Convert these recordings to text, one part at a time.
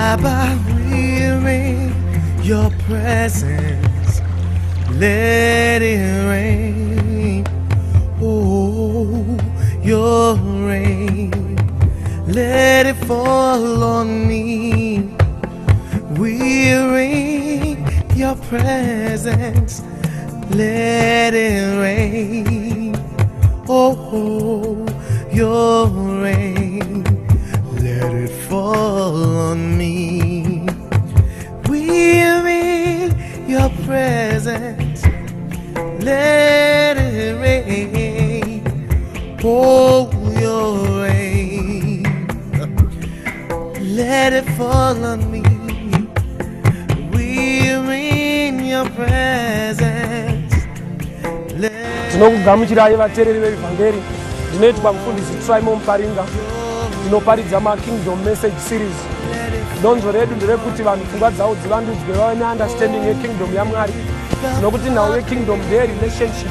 Baba, we're in your presence. Let it rain. Oh, your rain. Let it fall on me. We're in your presence. Let it rain. Oh, your rain. Let it fall on me. We're in your presence. Let it rain. Oh, your rain. Let it fall on me. We're in your presence. Tinokugamuchirai vateereri vevhangeri. Ndinoitwa Mufundisi Trimo Muparinga, ndinoparidza maKingdom Message Series. Donzvo redu nderekuti vanhu pfungwa dzavo dzivandudzwe, vave neunderstanding yekingdom yaMwari, nokuti nhau yekingdom ndeyerelationship,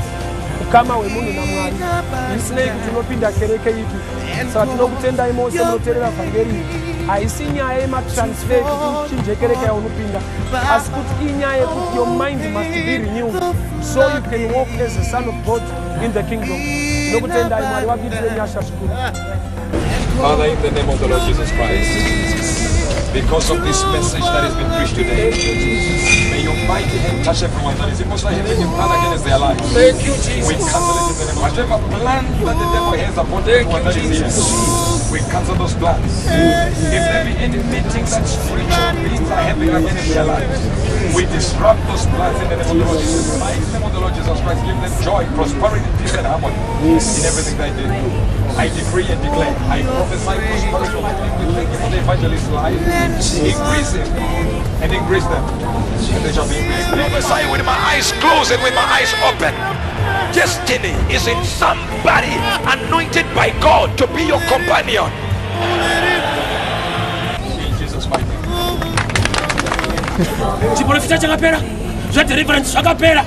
ukama hwemunhu naMwari, zvisinei kuti unopinda kereke ipi. Saka tinokutendai mose munoteerera vhangeri. Haisi nyaya yematransfer kuti uchinje kereke yaunopinda, asi kuti inyaya yekuti your mind must be renewed so you can walk as a son of God in the kingdom. Tinokutendai, Mwari vakuitire nyasha zvikuru. Father, in the name of the Lord Jesus Christ, because of this message that has been preached today, may your mighty hand touch everyone that is emotionally having a plan against their lives. Thank you, Jesus. We cancel it in the name of whatever plan that the devil has upon everyone that is here. We cancel those plans. If there be any meetings that spiritual beings are having against their lives, we disrupt those plans in the name of the Lord Jesus. In the name of the Lord Jesus Christ, give them joy, prosperity, peace, and harmony in everything they do. I decree and declare, I prophesy prosperity over them. We thank you for the evangelist's life. Increase him and increase them. And they shall be increased. Prophesy with my eyes closed and with my eyes open. Destiny is in somebody anointed by God to be your companion. In Jesus' mighty name. Chiprofita chakapera, zvedeliverance zvakapera,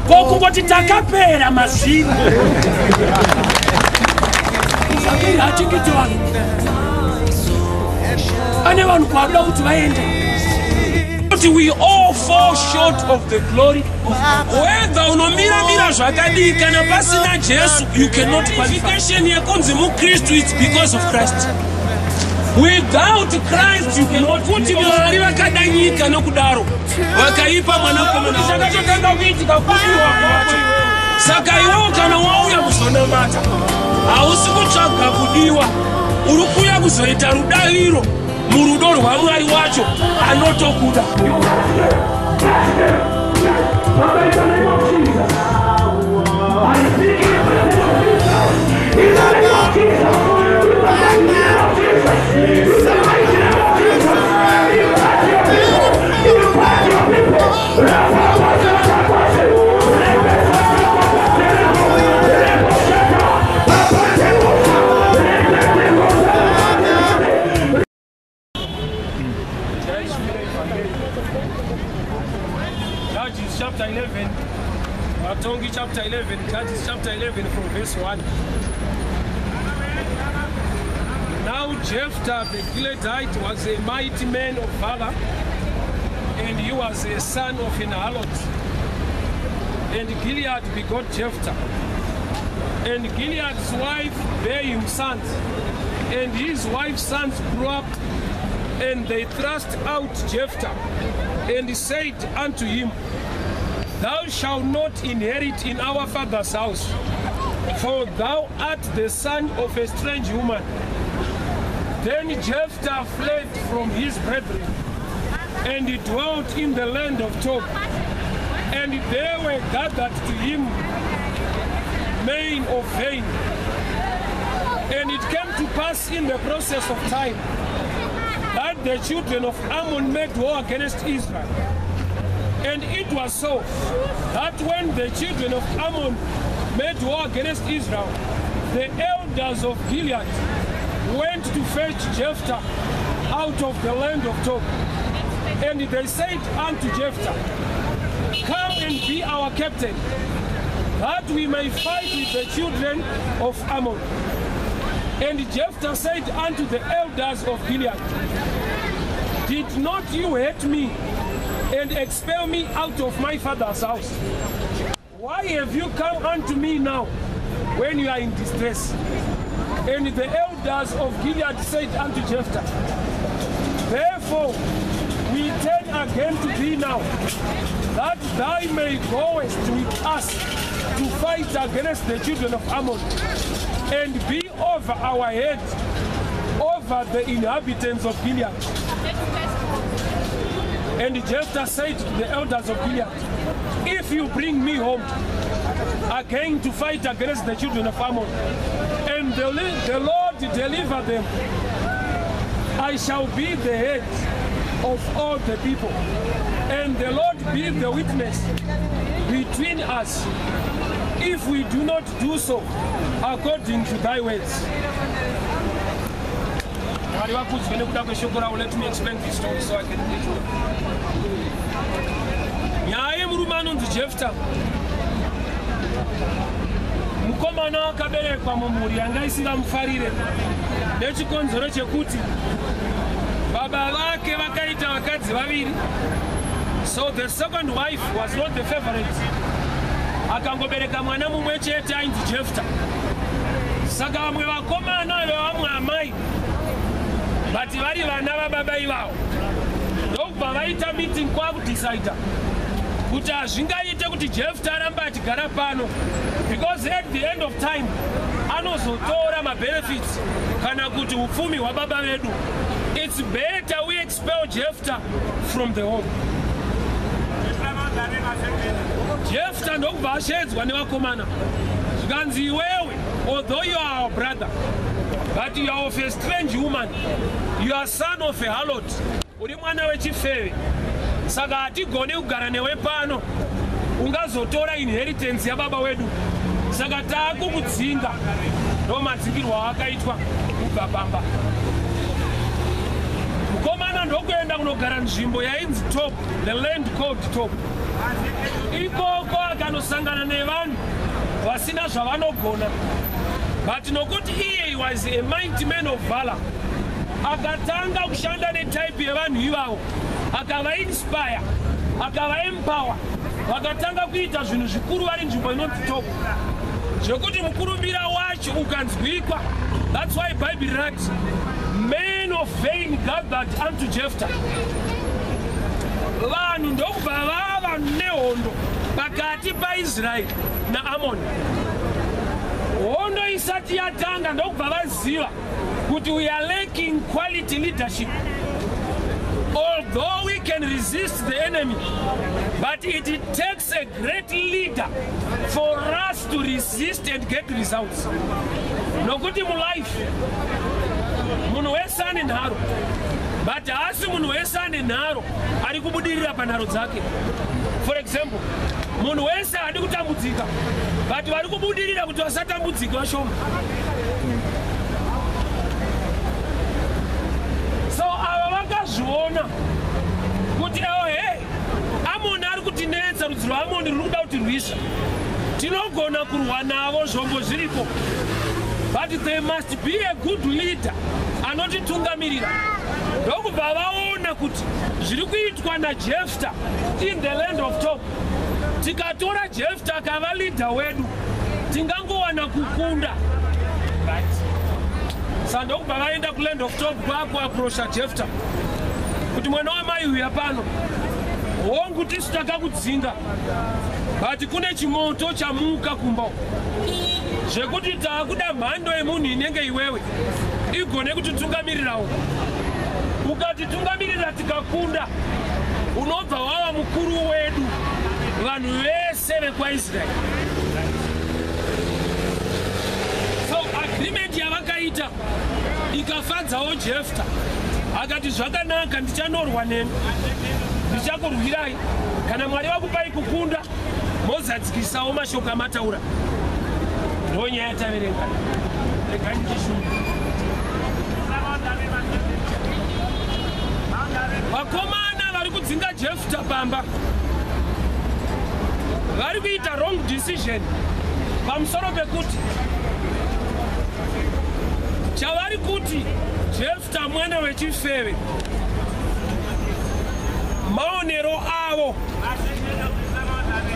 kokungoti takapera mazviri. Vhangeri hachengeti vanhu, ane vanhu kwaanoda kuti vaende, kuti we all fall short of the glory. Whether unomiramira zvakadii, kana pasina Jesu you cannot. Qualification yekunzi muKristu, it's because of Christ. Without Christ you cannot. Kuti Mwari vakada nyika nokudaro vakaipa Mwanakomana. Chakatotanga kuitika kudiwa kwacho. Saka iwewo kana wauya kuzonamata, hausi kutsvaga kudiwa, uri kuuya kuzoita rudaviro murudo rwaMwari wacho anotokuda. In the name of Jesus. I speak in the name of Jesus. In the name of Jesus. In the mighty name of Jesus. In the mighty name of Jesus. Impact your people. Impact your people. Judges chapter 11, Vatongi chapter 11, Judges chapter 11 from verse 1. Now Jephthah the Gileadite was a mighty man of valor, and he was a son of an harlot. And Gilead begot Jephthah. And Gilead's wife bare him sons, and his wife's sons grew up, and they thrust out Jephthah, and said unto him, "Thou shalt not inherit in our father's house, for thou art the son of a strange woman." Then Jephthah fled from his brethren, and he dwelt in the land of Tob. And there were gathered to him men of vain. And it came to pass in the process of time that the children of Ammon made war against Israel. And it was so that when the children of Ammon made war against Israel, the elders of Gilead went to fetch Jephthah out of the land of Tob. And they said unto Jephthah, "Come and be our captain, that we may fight with the children of Ammon." And Jephthah said unto the elders of Gilead, Did not you hate me and expel me out of my father's house? Why have you come unto me now when you are in distress? And the elders of Gilead said unto Jephthah, Therefore we turn again to thee now, that thou may goest with us to fight against the children of Ammon, and be over our head, over the inhabitants of Gilead. And Jephthah said to the elders of Gilead, If you bring me home again to fight against the children of Ammon, and the Lord deliver them, I shall be the head of all the people, and the Lord be the witness between us, if we do not do so according to thy words. Mwari vakudzwe nekuda kweshoko ravo. Let me explain this story so I can preach well. Nyaya yemurume anonzi Jefta, mukomana akaberekwa mumhuri yanga isingamufarire nechikonzero chekuti baba vake vakaita vakadzi vaviri. So the second wife was not the favorite. Akangobereka mwana mumwe chete ainzi Jefta. Saka vamwe vakomana vevamwe amai, but vari vana vababa ivavo, ndokubva vaita meeting kwakudhisaidha kuti hazvingaite kuti Jefta aramba achigara pano, because at the end of time anozotora mabenefits kana kuti upfumi hwababa vedu. It's better we expel Jefta from the home. Jefta ndokubva ashedzwa nevakomana, zvikanzi, "Iwewe, although you are our brother, but you are of a strange woman. You are son of a harlot. Uri mwana wechifeve, saka hatigoni kugara newe pano. Ungazotora inheritance yababa wedu, saka taakukudzinga." Ndo madzingirwo aakaitwa kubva pamba. Mukomana ndokuenda kunogara nzvimbo yainzi Top, the land called Top. Ikoko akanosangana nevanhu vasina zvavanogona, but nokuti iye was a mighty man of valor, akatanga kushanda netype yevanhu ivavo, akavainspire, akavaempower, vakatanga kuita zvinhu zvikuru vari nzvimbo inonzi Top, zvekuti mukurumbira wacho ukanzwikwa. That's why Bhaibheri rati, "Men of vain gathered unto Jephthah." Vanhu ndokubva vava nehondo pakati paIsraeri naAmoni. Hondo isati yatanga, ndokubva vaziva kuti we are lacking quality leadership. Although we can resist the enemy, but it takes a great leader for us to resist and get results, nokuti mulife munhu wese ane nharo, but haasi munhu wese ane nharo ari kubudirira panharo dzake. For example, munhu wese haadi kutambudzika, but vari kubudirira kuti vasatambudzika vashoma. So ava vakazviona kuti, "Oh, hey, Amoni ari kutinetsa. Rudzi rwaAmoni ruri kuda kutirwisa. Tinogona kurwa navo, zvombo zviripo, but there must be a good leader anotitungamirira." Ndokubva vaona kuti zviri kuitwa naJefta in the land of Top, tikatora Jefta akava leader wedu, tingangowana kukunda. Right, saka ndokubva vaenda kuland of Top, kwakuapproacha Jefta kuti, "Mwana wamai, uya pano. Hongu, tisu takakudzinga, but kune chimoto chamuka kumba zvekuti taakuda mhando yemunhu inenge iwewe igone kutitungamirirawo. Ukatitungamirira tikakunda, unobva wava mukuru wedu, vanhu vese vekwaIsraeri." So agreement yavakaita ikafadzawo Jefta. Akati, "Zvakanaka, ndichanorwa nemi, ndichakurwirai. Kana Mwari vakupai kukunda, mozadzikisawo mashoko amataura." Ndo nyaya yataverenga. Regai ndichishuma. Vakomana vari kudzinga Jefta pamba vari kuita wrong decision pamusoro pekuti chavari kuti Jefta mwana wechifeve.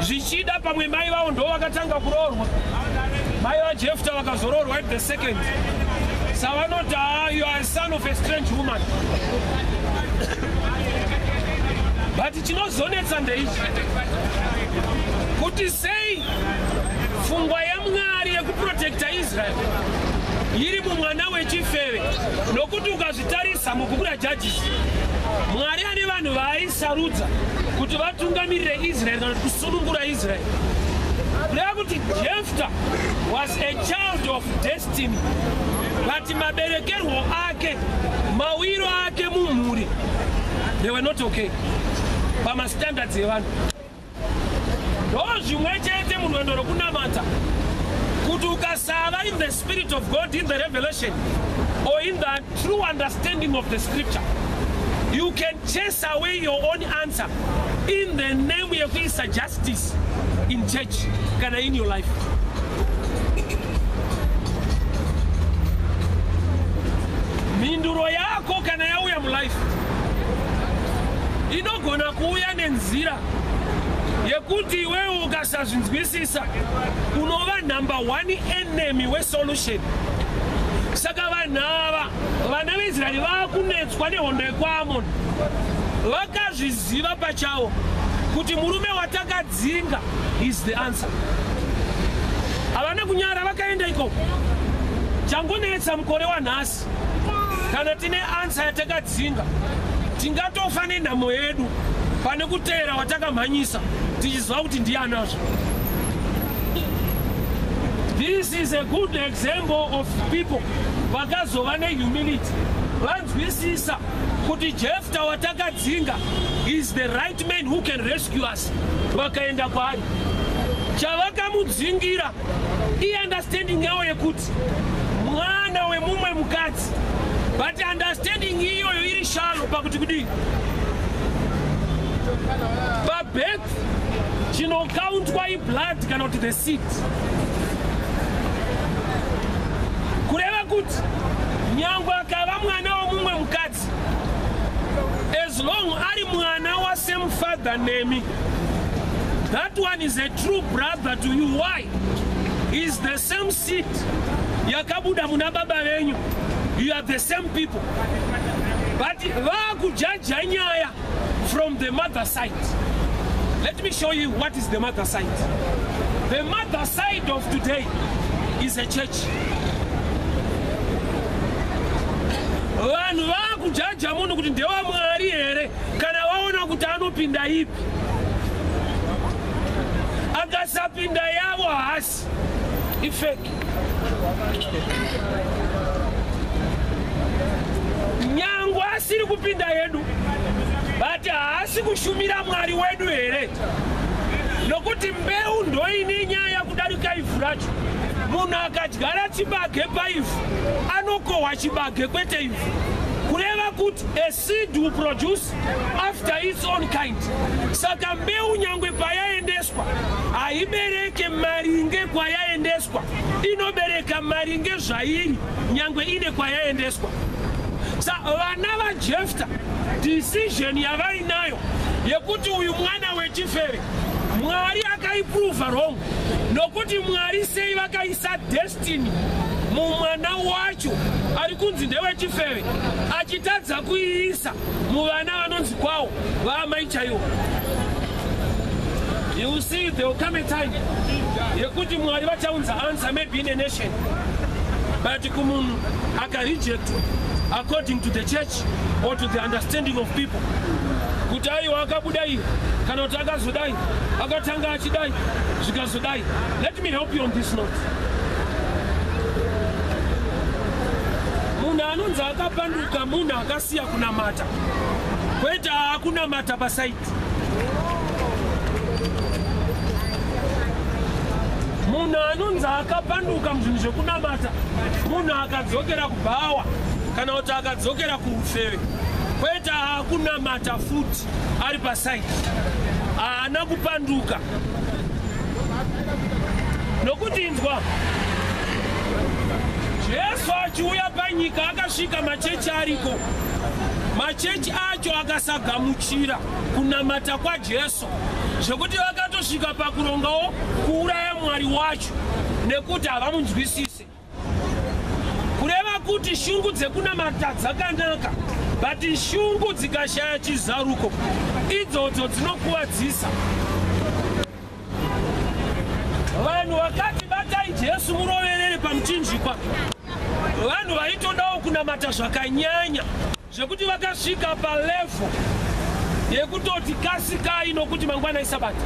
Zvichida pamwe mai vavo ndo vakatanga kuroorwa. Mai vaJefta vakazoroorwa at the second. Savanoti, ah, you are a son of a strange woman. But chinozonetsa ndeichi, kuti sei pfungwa yaMwari yekuprotecta Israel iri mumwana wechifeve? Nokuti ukazvitarisa mubhuku raJudges, Mwari ane vanhu vaaisarudza kuti vatungamirire Israeri kana kuti kusunungura Israeri. Kureva kuti Jefta was a child of destiny, but maberekerwo ake, mawiro ake mumhuri, they were not okay pamastandards evanhu. Ndo zvimwe chete murwendo rwokunamata, kuti ukasava in the spirit of God, in the revelation or in the true understanding of the scripture, you can chase away your own answer in the name yekuisa justice in church kana in your life. Mhinduro yako kana yauya mulife, inogona kuuya nenzira yekuti iwewe ukasazvinzwisisa unova number one enemy wesolution. Saka vanhu ava, vana veIsraeri vaakunetswa nehondo yekwaAmoni, vakazviziva pachavo kuti murume watakadzinga is the answer. Havana kunyara, vakaenda ikoko. Changonetsa mukore wanhasi, kana tine answer yatakadzinga, tingatofa nenhamo yedu pane kuteera watakamhanyisa tichiziva kuti ndiye anazvo. This is a good example of people vakazova nehumility, vanzwisisa kuti Jefta watakadzinga is the right man who can rescue us. Vakaenda kwaari. Chavakamudzingira iunderstanding yavo yekuti mwana wemumwe mukadzi, but understanding iyoyo iri shallow. Pakuti kudii? Pabirth chinocountwa iblood kana kuti the seed. Kureva kuti nyangwe akava mwana womumwe mukadzi, as long ari mwana wasame father nemi, that one is a true brother to you. Why? Is the same seed yakabuda muna baba venyu. You are the same people, but vaakujudga nyaya from the mother side. Let me show you what is the mother side. The mother side of today is a church. Vanhu vaakujudga munhu kuti ndewaMwari here kana vaona kuti anopinda ipi. Akasapinda yavo, haasi, ifake. Nyangwe asiri kupinda yedu, but haasi kushumira Mwari wedu here? Nokuti mbeu ndoine nyaya kudarika ivhu racho. Munhu akadyara chibage paivhu, anokohwa chibage, kwete ivhu. Kureva kuti a seed will produce after its own kind. Saka mbeu, nyangwe payaendeswa, haibereke maringe kwayaendeswa, inobereka maringe zvairi, nyangwe ine kwayaendeswa. Sa vana vaJefta, decision yavainayo yekuti uyu mwana wechifeve, Mwari akaiprova wrong. Nokuti Mwari sei vakaisa destiny mumwana wacho ari kunzi ndewechifeve, achitadza kuiisa muvana vanonzi kwawo vaamai chaiwo? You see, there will come a time yekuti Mwari vachaunza answer, maybe in a nation, but kumunhu akarejectwa according to the church or to the understanding of people, kuti aiwa, akabuda iyi, kana kuti akazodai, akatanga achidai, zvikazodai. Let me help you on this note. Munhu anonzi akapanduka munhu akasiya kunamata, kwete aakunamata paside. Munhu anonzi akapanduka muzvinhu zvekunamata munhu akadzokera kubhawa kana kuti akadzokera kuufeve, kwete aakunamata futi ari paside. Haana kupanduka. Nokuti inzwa, Jesu achiuya panyika akasvika machechi ariko. Machechi acho akasagamuchira kunamata kwaJesu, zvekuti vakatosvika pakurongawo kuuraya Mwari wacho nekuti havamunzwisise. Kureva kuti shungu dzekunamata dzakanaka, but shungu dzikashaya chizaruko idzodzo dzinokuvadzisa. Vanhu vakati batai Jesu muroverere pamuchinjikwa, vanhu vaitodawo kunamata zvakanyanya zvekuti vakasvika palevho yekutoti kasikai nokuti mangwana isabata.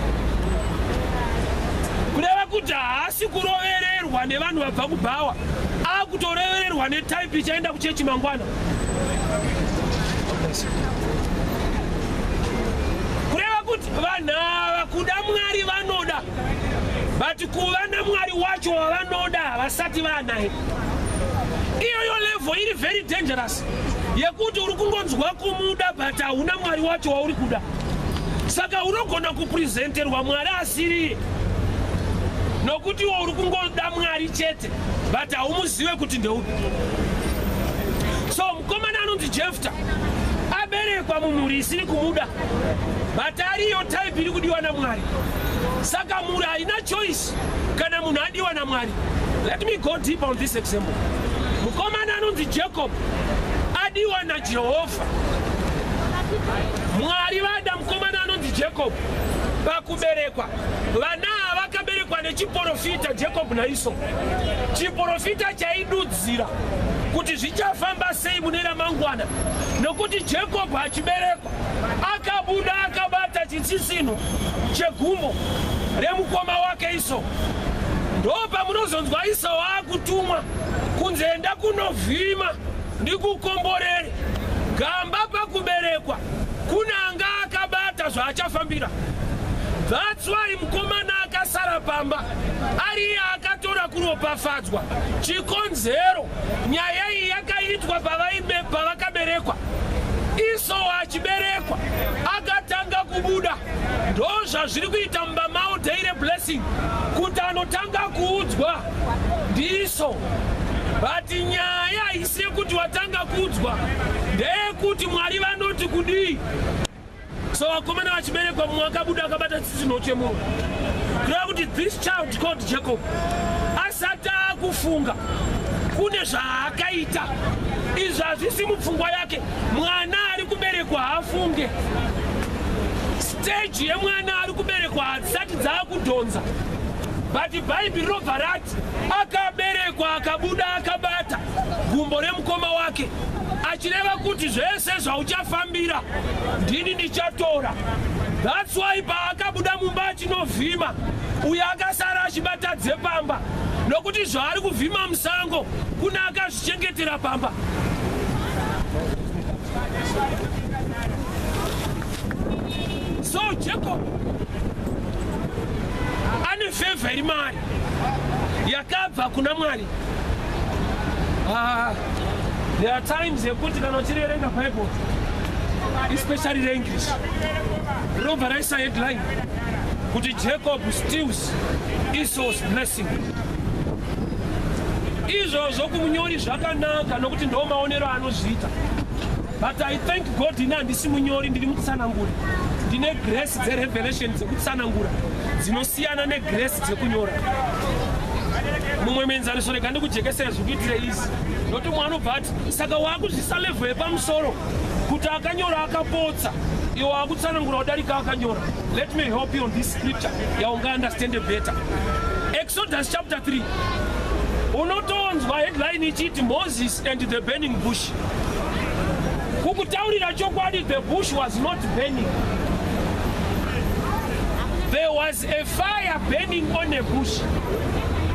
Kureva kuti haasi kurovererwa nevanhu vabva kubhawa, akutorovererwa netaipi ichaenda kuchechi mangwana. Kureva kuti vanhu ava kuda Mwari vanoda, but kuva naMwari wacho wavanoda havasati vaanaye. Iyoyo level iri very dangerous yekuti uri kungonzwa kumuda but hauna Mwari wacho wauri kuda. Saka unogona kupresenterwa Mwari asiriye nokuti iwe uri kungoda Mwari chete but haumuzive kuti ndeupi. So mukomana anonzi Jefta aberekwa mumhuri isiri kumuda, but ariyo type iri kudiwa naMwari. Saka mhuri haina choice kana munhu adiwa naMwari. Let me go deep on this example. Mukomana anonzi Jacob adiwa naJehovha. Mwari vada mukomana anonzi Jacob pakuberekwa. Vana ava vakaberekwa nechiporofita Jacob naIsau. Chiporofita chaidudzira kuti zvichafamba sei mune ramangwana, nokuti Jacob achiberekwa akabuda akabata chitsitsino chegumbo remukoma wake Esau. Ndo pamunozonzwa Esau akutumwa kunzi enda kunovhima ndikukomborere. Gamba pakuberekwa kuna anga akabata zvaachafambira. That's why mukomana akasara pamba ariye akatora kuropafadzwa. Chikonzero nyaya iyi yakaitwa pavakaberekwa. Esau achiberekwa akatanga kubuda. Ndo zvazviri kuita mumba mavo daily blessing, kuti anotanga kuudzwa ndiEsau. But nyaya haisi yekuti watanga kuudzwa, ndeyekuti Mwari vanoti kudii. So vakomana vachiberekwa, mumwe akabuda akabata tsitsino chemumwe. Kureva kuti this child called Jacob asati akufunga kune zvaakaita, izvi hazvisi mupfungwa yake. Mwana ari kuberekwa haafunge. Stage yemwana ari kuberekwa hadzisati dzaakudhonza, but Bhaibheri rinobva rati akaberekwa akabuda akabata gumbo remukoma wake, achireva kuti zvese zvauchafambira ndini ndichatora. That's why paakabuda mumba achinovhima, uyo akasara achibata dzepamba, nokuti zvaari kuvhima musango kuna akazvichengetera pamba. So Jacob ane favour iri mari yakabva kuna Mwari. There are times yekuti kana uchiverenga Bible, especially reEnglish, rinobva raisa headline kuti Jacob steals Esau's blessing. Izvozvo kumunyori zvakanaka nokuti ndo maonero anozviita, but I thank God ini handisi munyori, ndiri mutsananguri. Ndine grace dzerevelation dzekutsanangura dzinosiyana negrace dzekunyora. Mumwe muenzaniso, rega ndikujekesera zvikuitire izi, nokuti mumwe anobva ati saka waakuzvisa level yepamusoro kuti akanyora akapotsa, iwe waakutsanangura kudarika akanyora. Let me help you on this scripture yaunga understand better. Exodus chapter 3, unotonzwa headline ichiti Moses and the burning bush. Kukutaurira chokwadi, the bush was not burning. There was a fire burning on a bush,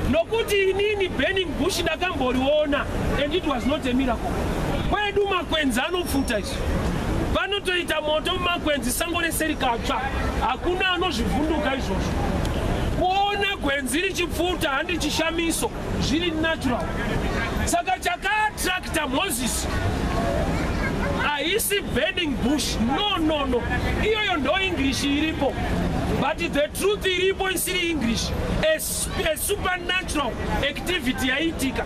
nokuti inini burning bush ndakamboriona and it was not a miracle. Kwedu makwenzi anopfuta izvi, panotoita moto mumakwenzi, sango rese rikatsva, hakuna anozvivhunduka izvozvo. Kuona gwenzi richipfuta handi chishamiso, zviri natural. Saka chakaattracta Moses haisi burning bush, no, no, no. Iyoyo ndo English iripo, but the truth iripo isiri English, a supernatural activity yaiitika.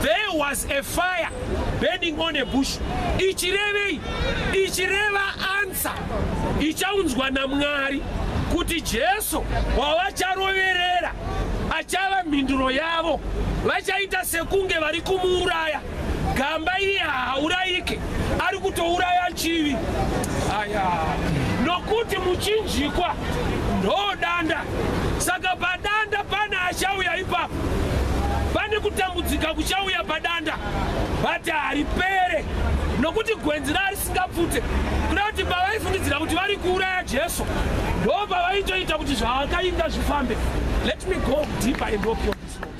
There was a fire burning on a bush. Ichirevei? Ichireva answer ichaunzwa naMwari kuti Jesu wavacharoverera achava mhinduro yavo. Vachaita sekunge vari kumuuraya. Gamba iye haaurayike, ari kutouraya chivi. Aya, nokuti muchinjikwa ndo danda. Saka padanda pane achauya ipapo, pane kutambudzika kuchauya padanda, but haripere nokuti gwenzi rarisingapfute. Kuda kuti pavaifungidzira kuti vari kuuraya Jesu, ndo pavaitoita kuti zvaakainga zvifambe. Let me go deeper and walk you on this road.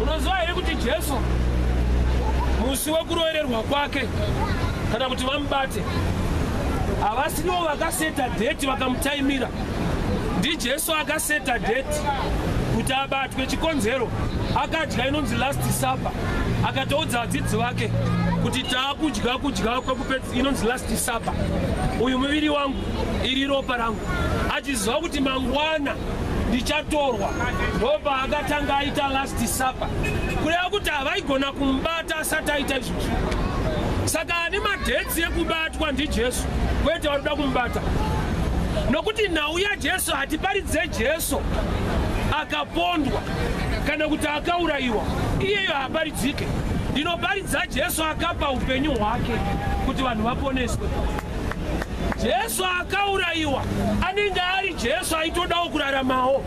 Unoziva here kuti Jesu musi wekurovererwa kwake, kana kuti vamubate, havasirivo vakaseta date vakamutaimira. NdiJesu akaseta date kuti abatwe. Chikonzero, akadya inonzi last supper, akatoudza vadzidzi vake kuti taakudya kudya kwekupedza inonzi last supper, uyu muviri wangu, iri ropa rangu, achiziva kuti mangwana ndichatorwa. Ndobva akatanga aita last supper, kureva kuti havaigona kumubata asati aita izvozvo. Saka ane madates ekubatwa ndiJesu, kwete vari kuda kumubata, nokuti nhau yaJesu, hatiparidze Jesu akapondwa kana kuti akaurayiwa, iyeyo haaparidzike. Ndinoparidza Jesu akapa upenyu hwake kuti vanhu vaponeswe. Jesu akaurayiwa anenge ari Jesu aitodawo kuraramawo,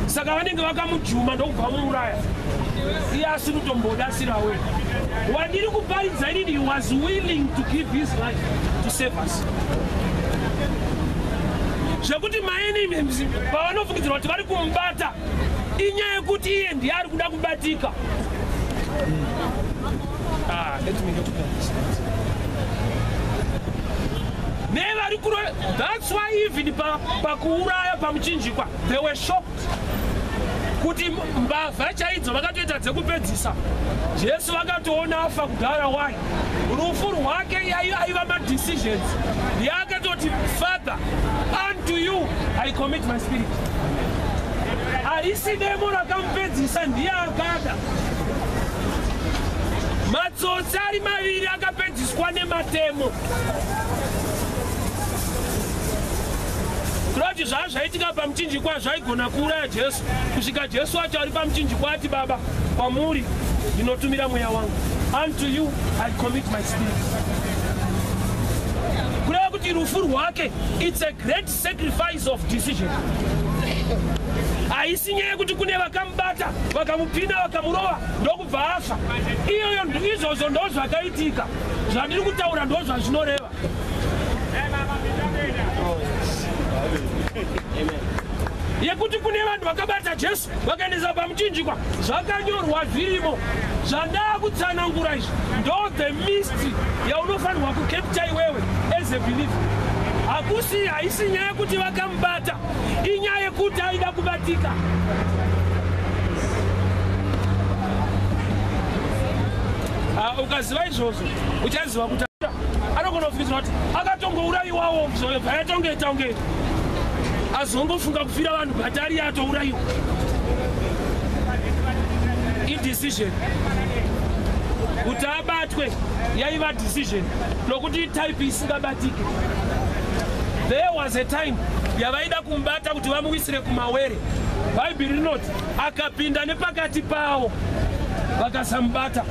saka vanenge vakamujuma ndokubva muuraya, iye asiri kutombodasirawe. Wandiri kuparidza inini, he was willing to give his life to save us, zvekuti maenemies pavanofungidzirwa kuti vari kumubata, inyaya yekuti iye ndiye ari kuda kubatika. Ah, let me help you understand. Nevari kuro, that's why even pakuuraya pamuchinjikwa they were shocked kuti mbavha chaidzo vakatoita dzekupedzisa. Jesu vakatoona afa kudhara. Why? Rufu rwake aiva madecisions. Yaakatoti, "Father, unto you I commit my spirit." Harisi demo rakamupedzisa, ndiye akada. Matsotsi ari maviri akapedziswa nematemo. Kureva kuti zvaa zvaitika pamuchinjikwa zvaigona kuuraya Jesu, kusvika Jesu wacho ari pamuchinjikwa ati, "Baba, kwamuri ndinotumira mweya wangu, unto you I commit my spirit." Kureva kuti rufu rwake, it's a great sacrifice of decision. Haisi nyaya yekuti kune vakamubata, vakamupina, vakamurova, ndokubva afa. Iyoyo, izvozvo ndo zvakaitika. Zvandiri kutaura ndo zvazvinoreva yekuti kune vanhu vakabata Jesu vakaendesa pamuchinjikwa, zvakanyorwa zvirimo. Zvandaa kutsanangura izvi ndo the mystery yaunofanirwa kucapture iwewe as a believer. Hakusi, haisi nyaya yekuti vakamubata, inyaya yekuti aida kubatika. Ah, ukaziva izvozvo uchaziva kuti anogona kufungidzira kuti akatongourayiwawo, zvayatongoita kunge azongofunga kufira vanhu, but ari atourayiwa. Idecision kuti abatwe, yaiva decision, nokuti itype isingabatiki. There was a time yavaida kumubata kuti vamuwisire kumawere. Bhaibheri rinoti akapinda nepakati pavo, vakasamubata.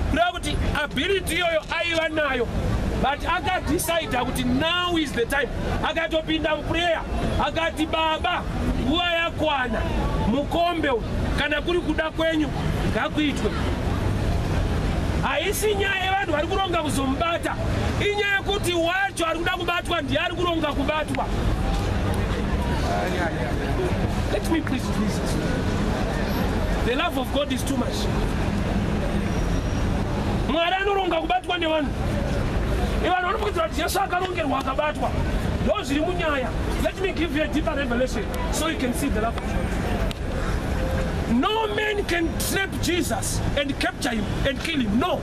Kureva kuti ability iyoyo aiva nayo, but akadecida kuti now is the time. Akatopinda muprayer, akati, "Baba, nguva yakwana, mukombe uyu, kana kuri kuda kwenyu, ngakuitwe." Haisi nyaya yevanhu vari kuronga kuzomubata, inyaya yekuti wacho ari kuda kubatwa ndiye ari kuronga kubatwa. Let me please, Jesus, the love of God is too much. Mwari anoronga kubatwa nevanhu. Ivanhu vanofungidzira kuti Jesu akarongerwa akabatwa, ndo zviri munyaya. Let me give you a deeper revelation so you can see the love of God. No man can trap Jesus and capture him and kill him. No,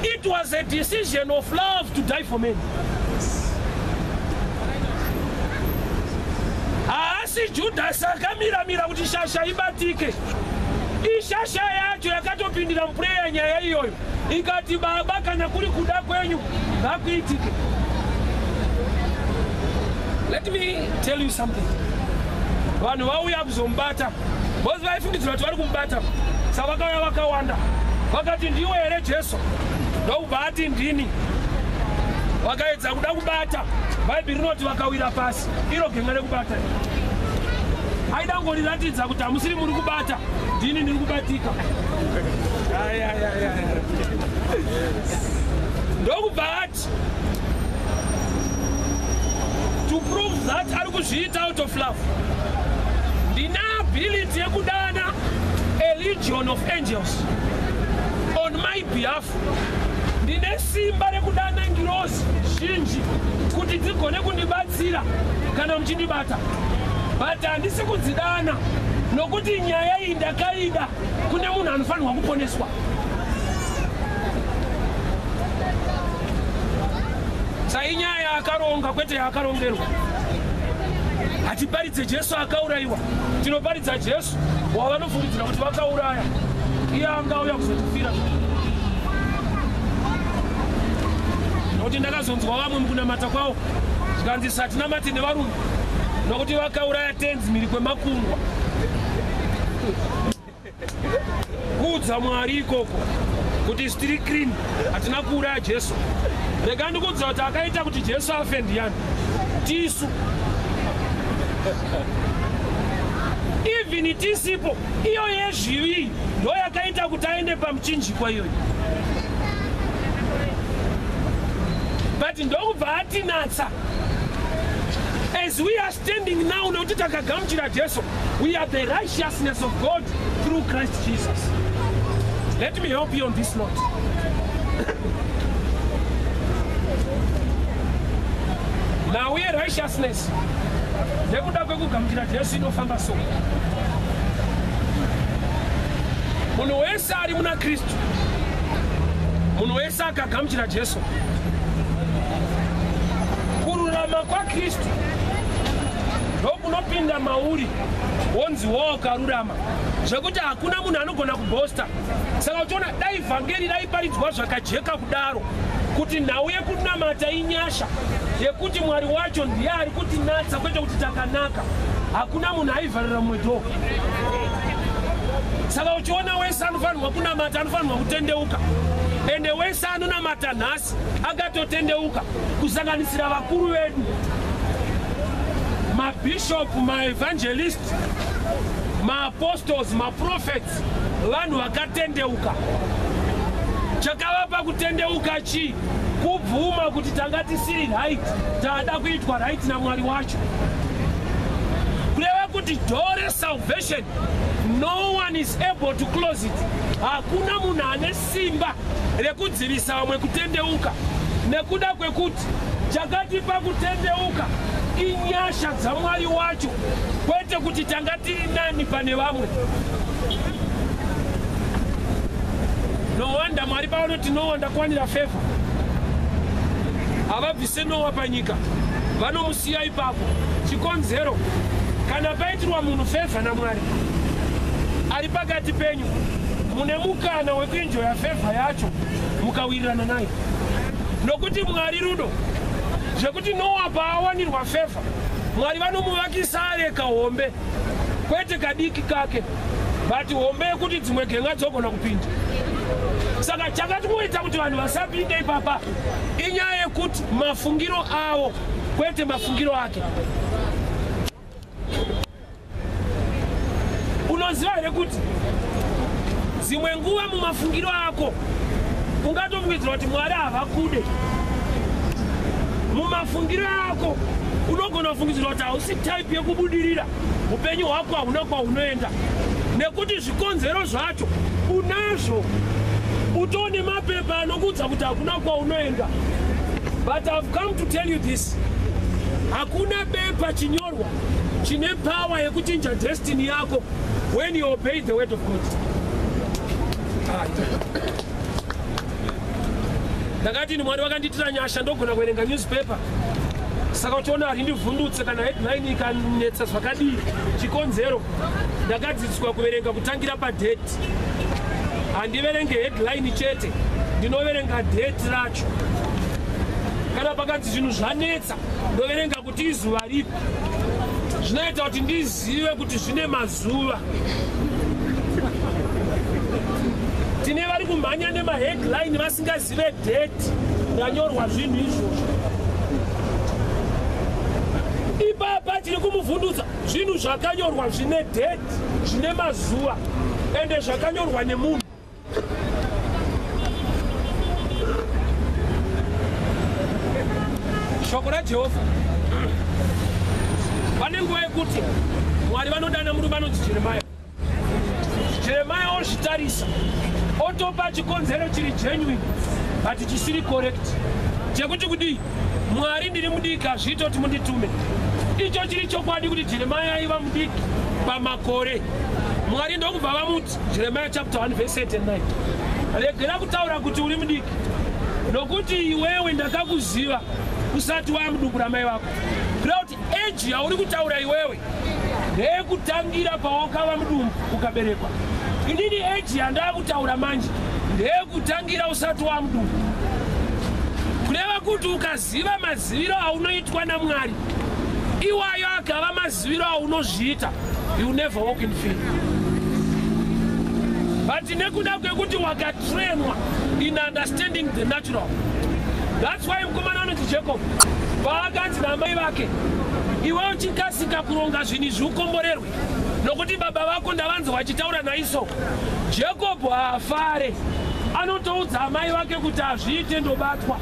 it was a decision of love to die for men. Haasi Haasi Judhasi akamiramira kuti shasha ibatike. Ishasha yacho yakatopindira mupureya nyaya iyoyo ikati, Baba, kana kuri kuda kwenyu ngakuitike. Let me tell you something. Vanhu vauya kuzomubata because vaifungidzira kuti vari kumubata, saka vakauya vakawanda, vakati, "Ndiwe here Jesu?" Ndokubva ati, "Ndini." Vakaedza kuda kubata, Bhaibheri rinoti vakawira pasi. Iro genga rekubata aida kungoriratidza kuti hamusiri muri kubata, ndini ndiri kubatika. Ai, ai, ai, ai. Ndokubva ati, to prove that ari kuzviita out of love, "Ndine ability yekudana a legion of angels on my behalf. Ndine simba rekudana ngirozi zhinji kuti dzigone kundibatsira kana muchindibata, but handisi kudzidana nokuti nyaya iyi ndakaida kune munhu anofanirwa kuponeswa." Sainyaya yaakaronga, kwete yaakarongerwa. Hatiparidze Jesu akaurayiwa, tinoparidza Jesu wavanofungidzira kuti vakauraya, iye angauya kuzotifira. Nokuti ndakazonzwa vamwe mukunamata kwavo zvikanzi, "Satinamati nevarume nokuti vakauraya Tenzi mhiri kwemakungwa." Kuudza Mwari ikoko kuti tiri clean, hatina kuuraya Jesu. Rega ndikuudza kuti akaita kuti Jesu afe ndiani? Tisu. Even tisipo, iyo yezvivi ndo yakaita kuti aende pamuchinjikwa iyoyo, but ndokubva atinatsa. As we are standing now, nekuti takagamuchira Jesu, we are the righteousness of God through Christ Jesus. Let me help you on this note. Nhau yerighteousness nekuda kwekugamuchira Jesu inofamba so: munhu wese ari muna Kristu, munhu wese akagamuchira Jesu, kururama kwaKristu ndokunopinda mauri, wonzi wawakarurama, zvekuti hakuna munhu anogona kuboasta. Saka uchiona, dai vhangeri raiparidzwa zvakajeka kudaro kuti nhau yekunamata inyasha yekuti Mwari wacho ndiye ari kutinatsa, kwete kuti takanaka, hakuna munhu aivharira mumwe door. Saka uchiona, wese anofanirwa kunamata anofanirwa kutendeuka, ende wese anonamata nhasi akatotendeuka, kusanganisira vakuru vedu, mabhishopu, maevangelist, maapostles, maprophets, vanhu vakatendeuka. Chakavapa kutendeuka chii? Kubvuma kuti tanga tisiri right, taada kuitwa right naMwari wacho. Kureva kuti door resalvation, no one is able to close it. Hakuna munhu ane simba rekudzivisa vamwe kutendeuka, nekuda kwekuti chakatipa kutendeuka inyasha dzaMwari wacho, kwete kuti tanga tiri nani pane vamwe. No wonder Mwari pavanoti, "Noa, ndakuwanira favor," havabvise Noa panyika, vanomusiya ipapo. Chikonzero, kana paitirwa munhu favor naMwari ari pakati penyu, mune mukana wekuenjoya favor yacho mukawirirana naye, nokuti Mwari rudo. Zvekuti Noa paawanirwa favor, Mwari vanomuvakisa areka hombe, kwete kadiki kake, but hombe yekuti dzimwe genga dzogona kupinda. Saka chakati kuita kuti vanhu vasapinde ipapa inyaya yekuti mafungiro avo, kwete mafungiro ake. Unoziva here kuti dzimwe nguva mumafungiro ako ungatofungidzira kuti Mwari havakude? Mumafungiro ako unogona kufungidzira kuti hausi type yekubudirira, upenyu hwako hauna kwaunoenda, nekuti zvikonzero zvacho unazvo, utone mapepa anokuudza kuti hakuna kwaunoenda. But I've come to tell you this: hakuna bepa chinyorwa chine power yekuchinja destiny yako when you obey the word of God. Ah, ndakati ni Mwari vakandiitira nyasha, ndogona kuverenga newspaper. Saka uchiona harindivhundutse kana headline ikanetsa zvakadii. Chikonzero, ndakadzidziswa kuverenga kutangira padate. Handiverenge headline chete, ndinoverenga date racho. Kana pakanzi zvinhu zvanetsa, ndoverenga kuti izuva ripi. Zvinoita kuti ndizive kuti zvine mazuva. Tine vari kumhanya nemaheadline vasingazive date ranyorwa zvinhu izvozvo. Ipapa tiri kumuvhundutsa zvinhu zvakanyorwa zvine date, zvine mazuva, ende zvakanyorwa nemunhu. Shoko raJehovha. Pane nguva yekuti Mwari vanodana murume anonzi Jeremiah. Jeremiah ozvitarisa, otopa chikonzero chiri genuine but chisiri correct, chekuti kudii, Mwari ndiri mudiki, hazviite kuti munditume. Icho chiri chokwadi kuti Jeremiah aiva mudiki pamakore. Mwari ndokubva vamuti, Jeremiah chapter 1 verse 8 and 9, regera kutaura kuti uri mudiki, nokuti iwewe ndakakuziva usati wamudumbu ramai vako. Kureva kuti age yauri kutaura iwewe ndeyekutangira pawakava mudumbu ukaberekwa. Inini age yandakutaura manje ndeyekutangira usati wamudumbu. Kureva kuti ukaziva maziviro aunoitwa naMwari, iwayo akava maziviro aunozviita, you never walk in fear. But nekuda kwekuti wakatrainwa in understanding the natural, that's why mukomana anonzi Jacob paakanzi namai vake, iwe uchikasika kuronga zvinhu izvi ukomborerwe, nokuti baba vako ndavanzi vachitaura naIsau. Jacob haafare, anotoudza amai vake kuti hazviite, ndobatwa,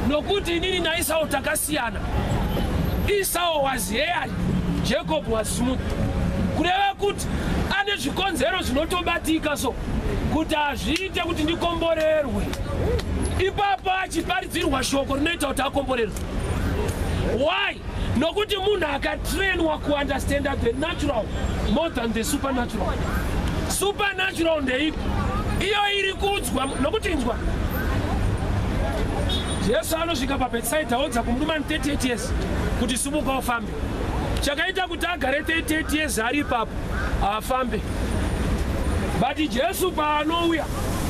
nokuti inini naIsau takasiyana. Esau was hairy, Jacob was smooth. Kureva kuti ane zvikonzero zvinotobatika so kuti hazviite kuti ndikomborerwe. Ipapo achiparidzirwa shoko rinoita kuti akomborerwe. Why? Nokuti munhu akatrainwa kuunderstanda the natural more than the supernatural. Supernatural ndeipi? Iyo iri kuudzwa, nokuti inzwa, Jesu anosvika paBethsaida odza kumurume ane 38 years kuti simuka ufambe. Chakaita kuti agare 38 years ari ipapo haafambe, but Jesu paanouya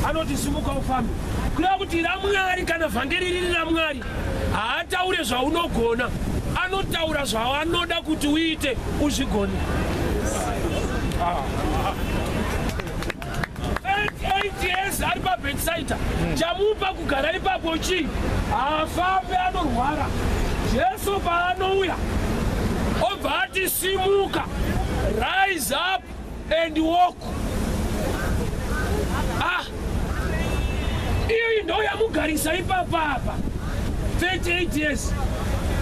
anoti simuka ufambe. Kureva kuti raMwari, kana vhangeri riri raMwari, haataure zvaunogona, anotaura zvaanoda kuti uite uzvigone. 38 years ari paBethsaida, chamupa kugara ipapo chii? Haafambe, anorwara. Jesu paanouya obva ati simuka, rise up and walk. Ah, iyo ndo yamugarisa ipapa apa 38 years,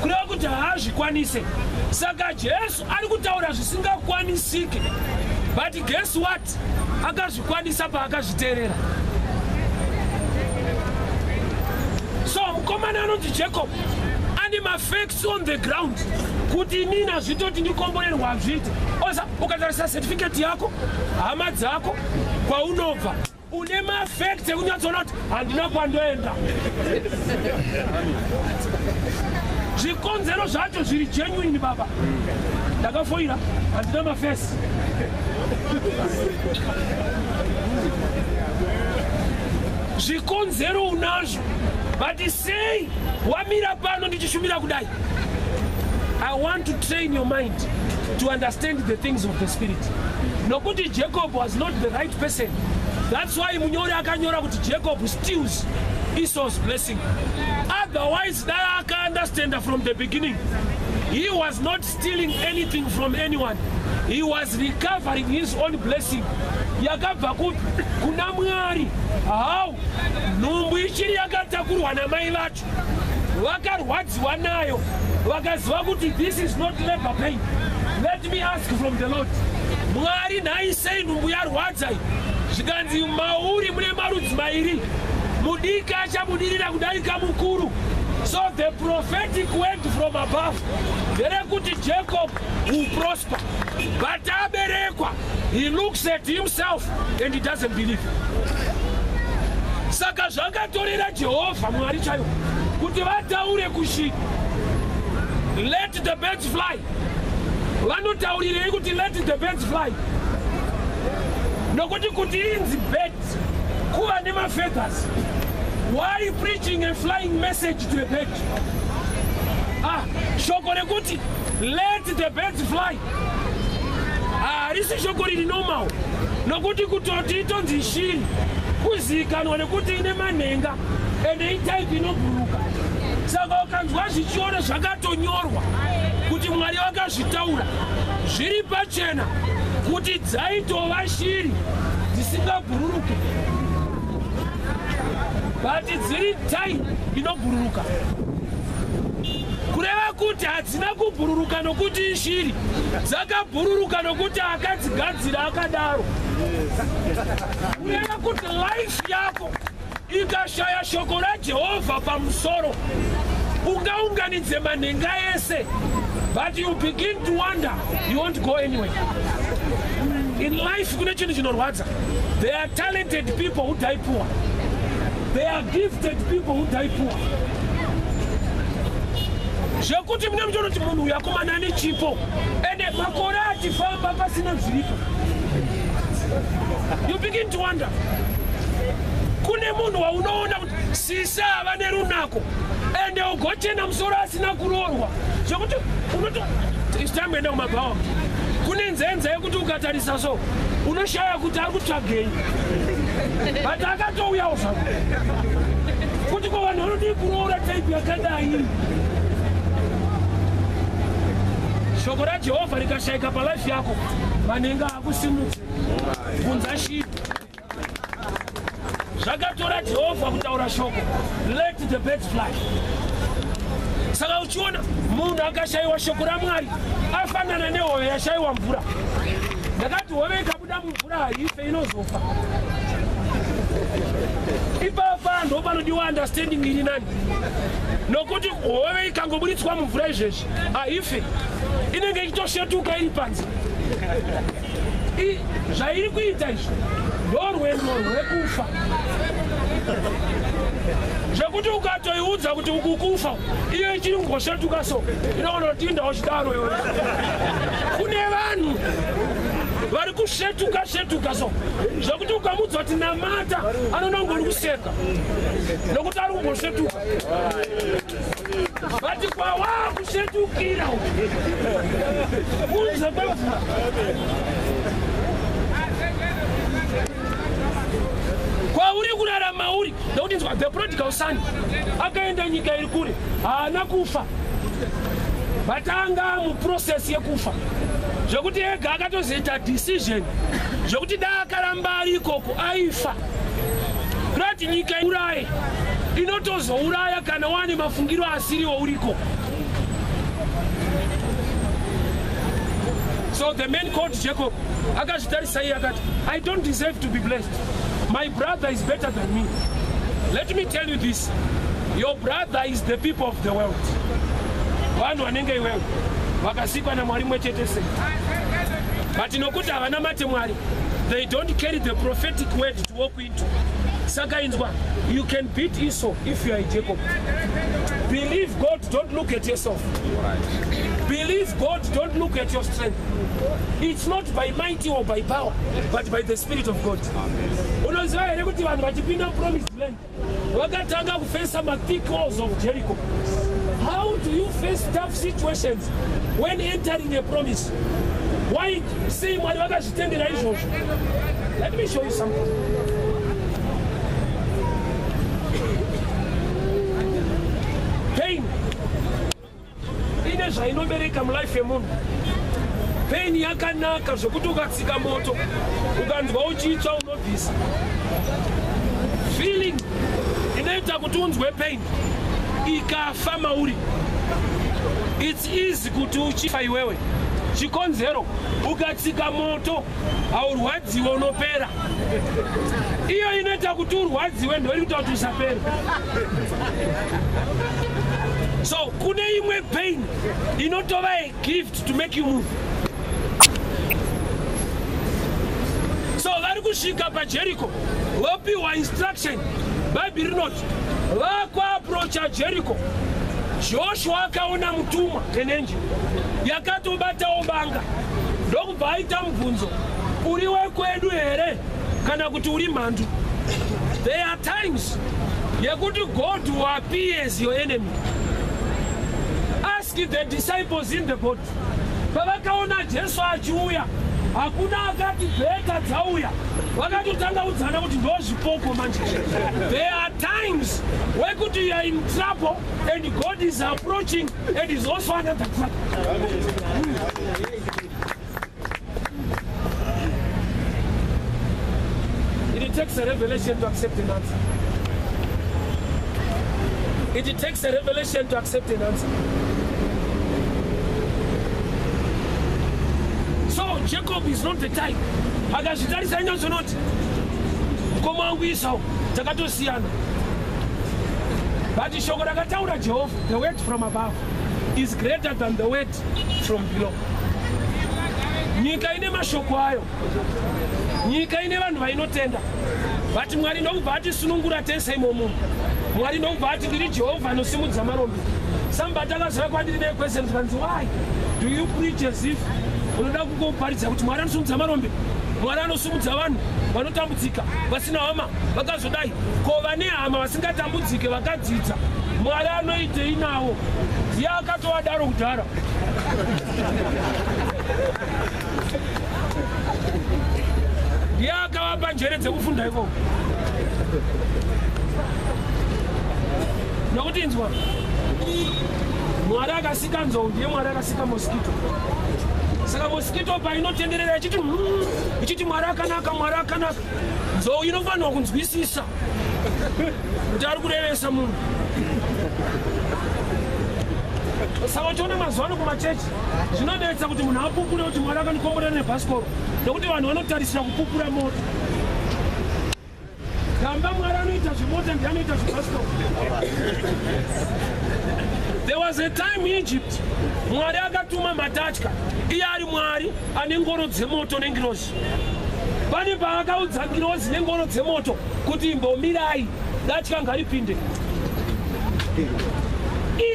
kureva kuti haazvikwanise. Saka Jesu ari kutaura zvisingakwanisike, but guess what? Akazvikwanisa paakazviteerera. So mukomana anonzi Jacob ane mafacts on the ground kuti inini hazvitoti ndikomborerwa, hazviite. Osa ukatarisa certificate yako, hama dzako, kwaunobva, une mafacts ekunyatsoona kuti handina kwandoenda. Zvikonzero zvacho zviri genuine. Baba, ndakafoira, handina mafesi. Zvikonzero unazvo, but sei wamira pano ndichishumira kudai? I want to train your mind to understand the things of the spirit, nokuti Jacob was not the right person. That's why munyori akanyora kuti Jacob steals Esau's blessing. Otherwise dai akaunderstanda from the beginning, he was not stealing anything from anyone, he was recovering his own blessing. Yakabva kupi? Kuna Mwari. How? Nhumbu ichiri yakatakurwa namai vacho, vakarwadziwa nayo, vakaziva kuti this is not labor pain, let me ask from the Lord. Mwari, nhai, sei nhumbu yarwadza iyi? Zvikanzi mauri mune marudzi mairi, mudiki achabudirira kudarika mukuru. So the prophetic word from above nderekuti Jacob will prosper, but aberekwa, he looks at himself and he doesn't believe. Saka zvakatorera Jehovha Mwari chaivo kuti vataure kusvika Let the birds fly. Vanotaurirei kuti let the birds fly? Nokuti kuti inzi bird kuva nemafeathers. Why preaching a flying message to a bird? Ah, shoko rekuti let the birds fly harisi shoko riri normal, nokuti kutoti itonzi shiri kuzivikanwa nekuti ine manhenga ende itype inobhuruka. Saka ukanzwa zvichiona zvakatonyorwa kuti Mwari vakazvitaura zviri pachena kuti dzaitova shiri dzisingabhururuke, but dziri type inobhururuka, kureva kuti hadzina kubhururuka nokuti ishiri, dzakabhururuka nokuti akadzigadzira akadaro. Kureva kuti life yako ikashaya shoko raJehovha pamusoro, ungaunganidze manhenga ese, but you begin to wonder, you won't go anywhere in life. Kune chinhu chinorwadza. There are talented people who die poor. There are gifted people who die poor, zvekuti mune muchiona kuti munhu uyu akomana ane chipo, ende makore achifamba pasina zviripo. You begin to wonder. Kune munhu waunoona kuti sisi ava nerunako, ende ugochena musoro asina kuroorwa, zvekuti unoto tamboenda kumabhawa, kune nzenza yekuti ukatarisa so unoshaya kuti ari kutsvagei, but akatouyawo zvako kuti ko vanhu vanodii kuroora type yakadai. Shoko raJehovha rikashayika palife yako, manhenga akusimudze. Bvunza shiri. Zvakatora Jehovha kutaura shoko, "Let the birds fly." Saka uchiona munhu akashayiwa shoko raMwari, afanana nehove yashayiwa mvura. Ndakati hove ikabuda mumvura haife, inozofa. Ipapa ndo panodiwa understanding iri nani, nokuti hove ikangoburitswa mumvura izvezvi haife, inenge ichitosvetuka iri panze. Zvairi kuita izvi ndorwendo rwekufa, zvekuti ukatoiudza kuti ukukufa, iyo ichiri kungosvetuka, so inoona kuti indawo chidaro iwe. Kune vanhu vari kusvetuka svetuka so, zvekuti ukamudza kuti namata, anonongori kuseka nokuti ari kumbosvetuka, but kwawakusvetukira kunze kwemvura, kwauri kurarama uri nekuti nzwa, the prodigal son akaenda nyika iri kure, haana kufa, but anga muprocess yekufa, zvekuti ega akatozoita decision zvekuti da akaramba ari ikoko aifa. Kurati nyika uraye inotozouraya kana wane mafungiro asiriwo uriko. So the man called Jacob akazvitarisa iye akati, "I don't deserve to be blessed. My brother is better than me." Let me tell you this: your brother is the people of the world. Vanhu vanenge iwewe vakasikwa naMwari mwe chete sei, but nokuti havana mate Mwari, they don't carry the prophetic word to walk into. Saka inzwa, you can beat Esau if you are a Jacob. Believe God, don't look at yourself. Believe God, don't look at your strength. It's not by mighty or by power, but by the Spirit of God. Unoziva here kuti vanhu vachipinda promised land vakatanga kufesa mathick walls of Jericho? How do you face tough situations when entering a promise? Why? Sei Mwari vakazvitendera izvozvo? Let me show you something. Pain ine zvainobereka mulife yemunhu. Pain yakanaka zvokuti ukatsika moto ukanzwa uchitsva, unobvisa. Feeling inoita kuti unzwe pain ikafa mauri, it's easy kuti uchifa iwewe. Chikonzero, ukatsika moto haurwadziwe, unopera. Iyo inoita kuti urwadziwe ndoiri kuita kuti usapere. So kune imwe pain inotova a gift to make you move. So vari kusvika paJericho, vopiwa instruction. Bhaibheri rinoti vakuapproacha Jericho. Joshua akaona mutumwa nenenji yakatobatawo banga, ndokubva aita mubvunzo, uri wekwedu here kana kuti uri mhandu? There are times yekuti God will appear as your enemy. Ask the disciples in the boat, pavakaona Jesu achiuya, hakuna akati bheta dzauya, vakatotanga udzana kuti ndo zvipoko manje. There are times wekuti you are in trouble and God is approaching and is also another trouble. It takes a revelation to accept an answer. It takes a revelation to accept an answer. So Jacob is not the type. Akazvitarisa inyatsonoti mukoma wangu Esau takatosiyana, but shoko rakataura Jehovha, the word from above is greater than the word from below. Nyika ine mashoko ayo, nyika ine vanhu vainotenda, but Mwari ndokubva atisunungura tese imomo. Mwari ndokubva ati ndiri Jehovha anosimudza marombe. Somebody akazouya kwandiri nequestion, tikanzi, why do you preach as if unoda kungoparidza kuti Mwari anosimudza marombe, Mwari anosimudza vanhu vanotambudzika vasina hama vakazodai? Ko vane hama vasingatambudzike vakadzidza, Mwari anoitei navo? Ndiye akatovadaro kudhara. Ndiye akavapa njere dzekufunda ikoko. Nokuti inzwa, Mwari akasika nzou ndiye Mwari akasika mosquito. Saka mosquito painotenderera ichiti ichiti Mwari akanaka, Mwari akanaka, nzou inofanirwa kunzwisisa kuti ari kurevesa munhu. Saka uchiona mazuva ano kumachechi zvinonetsa kuti munhu apupure kuti Mwari akandikomborera nebhasikoro, nokuti vanhu vanotarisira kupupura mota. Gamba Mwari anoita zvemota ndiye anoita zvebhasikoro. There was a time in Egypt Mwari akatuma matatya, iye ari Mwari ane ngoro dzemoto nengirozi. Pane paakaudza ngirozi nengoro dzemoto kuti imbomirai, datya ngaripinde.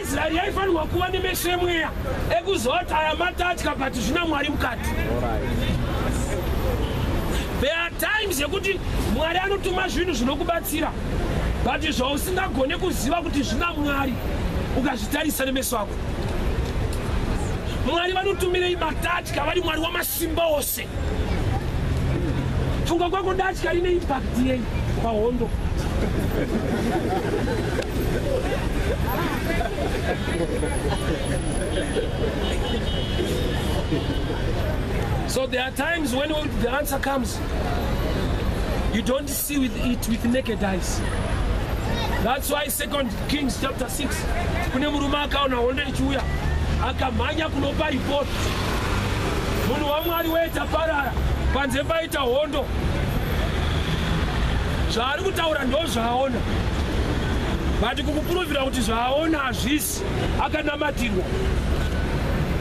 Israeri yaifanirwa kuva nemeso emweya ekuziva kuti aya matatya, but zvina Mwari mukati. There are times yekuti Mwari anotuma zvinhu zvinokubatsira, but zvausingagone kuziva kuti zvina Mwari ukazvitarisa nemeso ako. Mwari vanotumirei matatya vari Mwari wamasimba ose? Funga kwako, datya rine impact yei pahondo? So there are times when the answer comes, you don't see with it with naked eyes. That's why 2 Kings chapter 6, kune murume akaona hondo ichiuya, akamhanya kunopa report. Munhu waMwari weta parara, panze paita hondo. Zvaari kutaura ndo zvaaona, but kukupuruvhira kuti zvaaona hazvisi, akanamatirwa.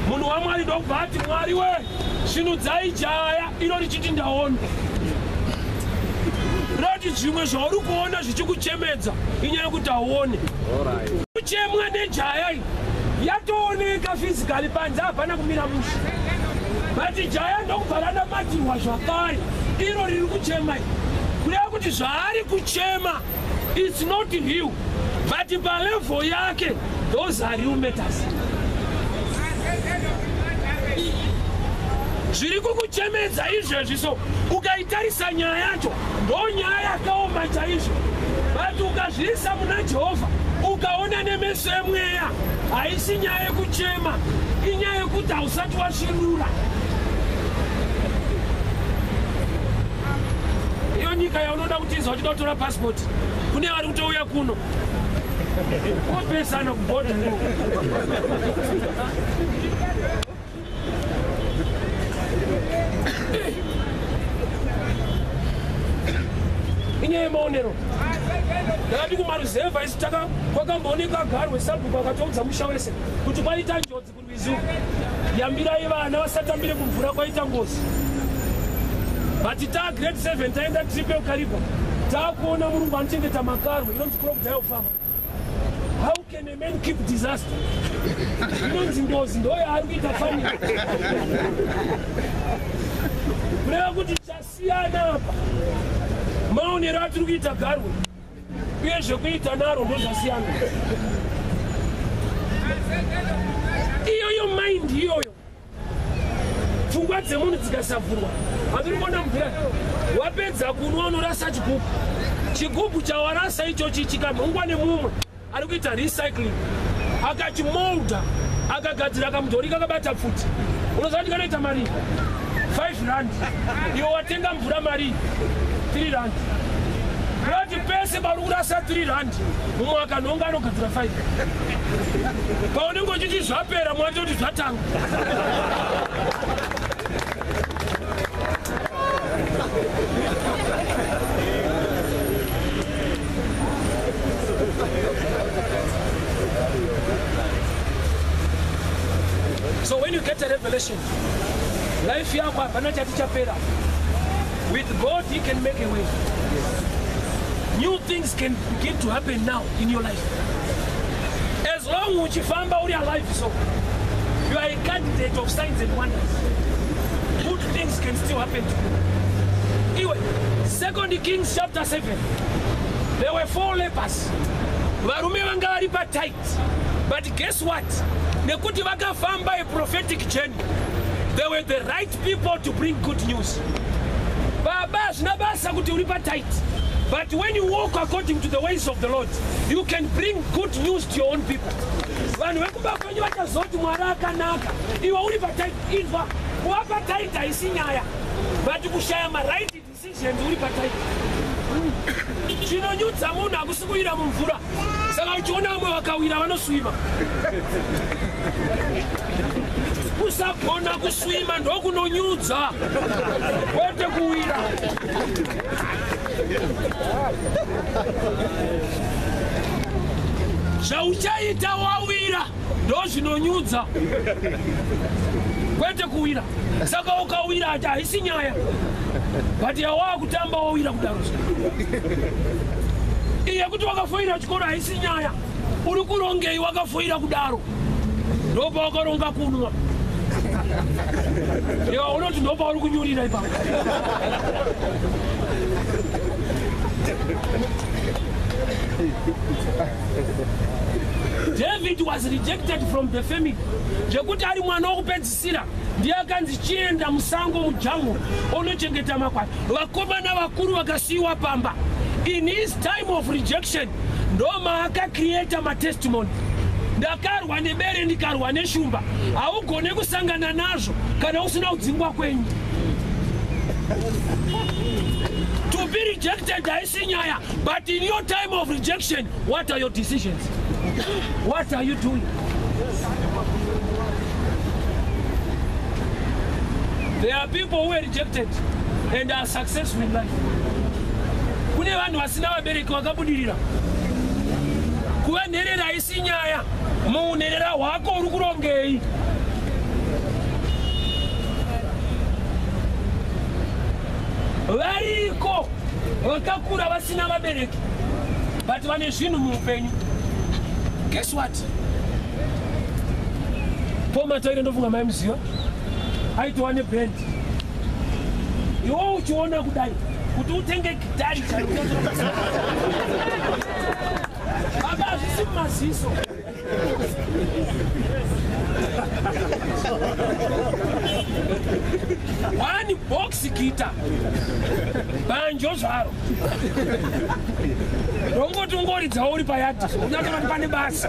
Munhu waMwari ndokubva ati, Mwari we, svinudzai jaya iro richiti ndaona. Roti zvimwe zvauri kuona zvichikuchemedza inyaya yekuti hauone. Kuchemwa nejaya iyi yatooneka physically, panze hapana kumira mushe, but jaya ndokubva ranamatirwa zvakare iro riri kuchema iri, kureva kuti zvaari kuchema it's not real, but palevel yake those are real matters. Zviri kukuchemedza izvezvi, so ukaitarisa nyaya yacho ndo nyaya yakaoma chaizvo, but ukazviisa muna Jehovha ukaona nemeso emweya, haisi nyaya yekuchema, inyaya yekuti hausati wasvinura. Iyo nyika yaunoda kutiza uchida kutora pasipoti, kune vari kutouya kuno kopesana kubhodha. Inyaya yemaonero. Ndakati kumaruzevha isu kwakambooneka garwe, sabhuku akatoudza musha wese kuti kwaita njodzi kurwizi uku, yambirai vana vasatambire kumvura, kwaita ngozi. But taa grade 7 taenda trip yekukariba, taakuona murungu anochengeta makarwe inonzi crocodile farm. How can a men keep disaster. Inonzi ngozi ndoyaari kuita family. Kureva kuti chasiyana apa maonero atiri kuita garwe uye zvekuita naro ndozvasiyana. Iyoyo mind iyoyo, pfungwa dzemunhu dzikasavhurwa, handiri kuona mvura. Wapedza kunwa unorasa chigubhu. Chigubhu chawarasa ichochi chikanhongwa nemumwe ari kuita recycling, akachimolda, akagadzira kamudhori kakabata pfuti, unoziva kuti kanoita mari 5 rand. Iwe watenga mvura mari 3 rand. Kurati pese pauri kurasa 3 rand, mumwe akanhonga anogadzira 5. Paunenge uchiti zvapera, mwatoti zvatanga. So when you get a revelation, life yako hapana chati chapera. With God, he can make a way. New things can begin to happen now in your life. As long uchifamba uri alive, so you are a candidate of signs and wonders. Good things can still happen to you. Iwe, 2 Kings chapter 7, there were 4 lepers. Varume vanga vari patight. But guess what? Nekuti vakafamba a prophetic journey. They were the right people to bring good news. Baba, hazvina basa kuti uri patight. But when you walk according to the ways of the Lord, you can bring good news to your own people. Vanhu vekumba kwenyu vachazoti Mwari akanaka. Iwe uri patight, inzwa. Kuva patight haisi nyaya. But kushaya ma-right decisions uri patight. Chinonyudza munhu hakusi kuwira mumvura. Saka uchiona vamwe vakawira vanoswima. Kusagona kuswima ndokunonyudza, kwete kuwira. Zvauchaita wawira ndozvinonyudza, kwete kuwira. Saka ukawira ati haisi nyaya, but yawakutamba wawira kudaro. Iye kuti wakafoira chikoro haisi nyaya, uri kurongei wakafoira kudaro? Ndopa wakaronga kunwa, iwa unoti ndopa uri kunyurira ipapo. David was rejected from the family. Zvekuti ari mwana wokupedzisira ndiye akanzi chienda musango mujango onochengeta makwai. Vakomana vakuru vakasiyiwa pamba. In his time of rejection ndo maakacreata matestimony. Ndakarwa nebere ndikarwa neshumba. Haugone kusangana nazvo kana usina kudzingwa kwenyu. To be rejected haisi nyaya, but in your time of rejection, what are your decisions? What are you doing? There are people who were rejected and are successful in life. Kune vanhu vasina vabereki vakabudirira. Kuva nherera haisi nyaya, muunherera hwako uri kurongei? Variko vakakura vasina vabereki, but vane zvinhu muupenyu. Guess what? Paul Mataire ndofunga maimuziva, aitova neband. Iwe uchiona kudai kuti utenge gitari chairo, baba, hazvisi mumaziso. One box guitar, banjo zvaro, rongoti ungoridzawo uri payadhi, unyatsona kuti pane basa.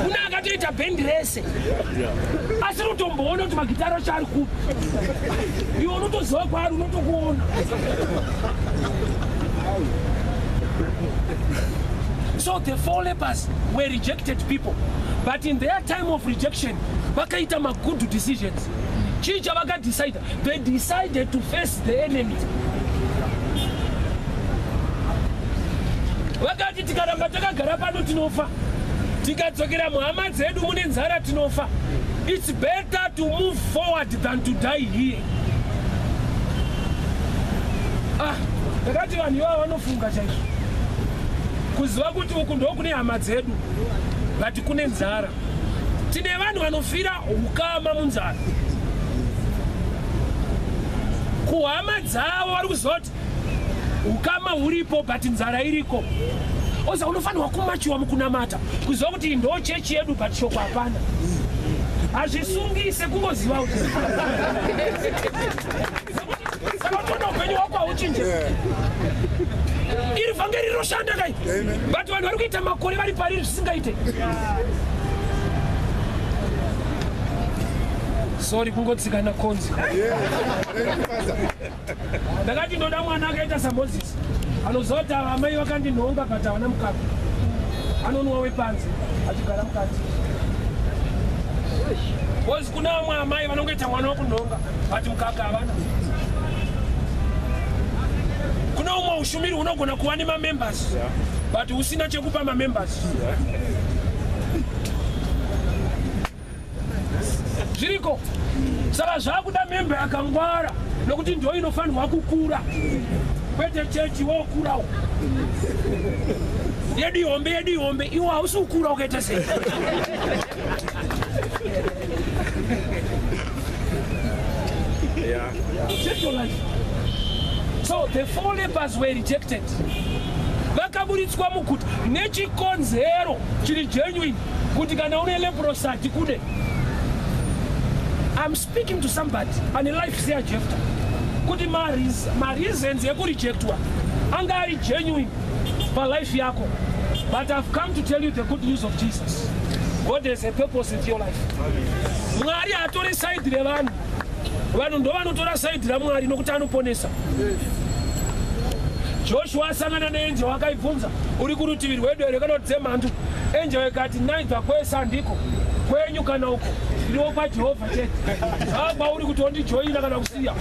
Kune akatoita bhendi rese asi utomboona kuti magitari acho ari kupi. Iwe unotoziva kwaari, unotokuona. So the 4 lepers were rejected people, but in their time of rejection vakaita magood decisions. Chii chavakadecida? They decided to face the enemy. Vakati tikaramba takagara pano tinofa, tikadzokera muhama dzedu mune nzara tinofa. It's better to move forward than to die here. Ah, ndakati vanhu ivava vanofunga chaizvo, kuziva kuti uku ndokune hama dzedu. But kune nzara. Tine vanhu vanofira ukama munzara. Kuhama dzavo vari kuziva kuti ukama huripo but nzara iriko. Oza unofanirwa kumachiwa mukunamata kuziva kuti ndo chechi yedu but shoko hapana. Hazvisungise kungoziva kuti saka utoona upenyu hwako hauchinje. Iri vhangeri rinoshanda kai, but vanhu vari kuita makore vari pariri zvisingaite. Sorry, kungotsikana konzi. Ndakati ndoda mwana akaita saMozisi, anoziva kuti ava amai vakandinhonga but havana mukaka, anonwa wepanze achigara mukati. Because kuna vamwe amai vanongoita mwana wekunhonga but mukaka havana. Kuna umwe ushumiri unogona kuva nemamembers but usina chekupa mamembers. Zviriko. Saka zvakuda member yakangwara, nokuti ndo inofanirwa kukura, kwete chechi wokurawo yedu ihombe, yedu ihombe. Iwo hausi kukura, ukaita sei? Check your life. So the four lepers were rejected, vakaburitswa muguta nechikonzero chiri genuine, kuti kana une leprosy hatikude. I'm speaking to somebody ane life seyaJefta, kuti mareasons ekurejectwa anga ari genuine palife yako, but I've come to tell you the good news of Jesus. God has a purpose with your life. Mwari hatori side revanhu, vanhu ndo vanotora side raMwari, nokuti anoponesa. Joshua asangana neangel, akaibvunza, "Uri kurutivi rwedu here kana kuti dzemhandu?" Angel ikati, "Naibva kwese, handiko kwenyu kana uko, ndiriwo kwaJehovha chete. Zvava kwauri kuti wandijoina kana kusiya."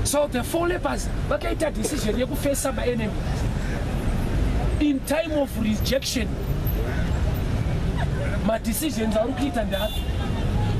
So the four lepers vakaita decision yekufesa maenemy in time of rejection. Madecisions auri kuita ndeapi?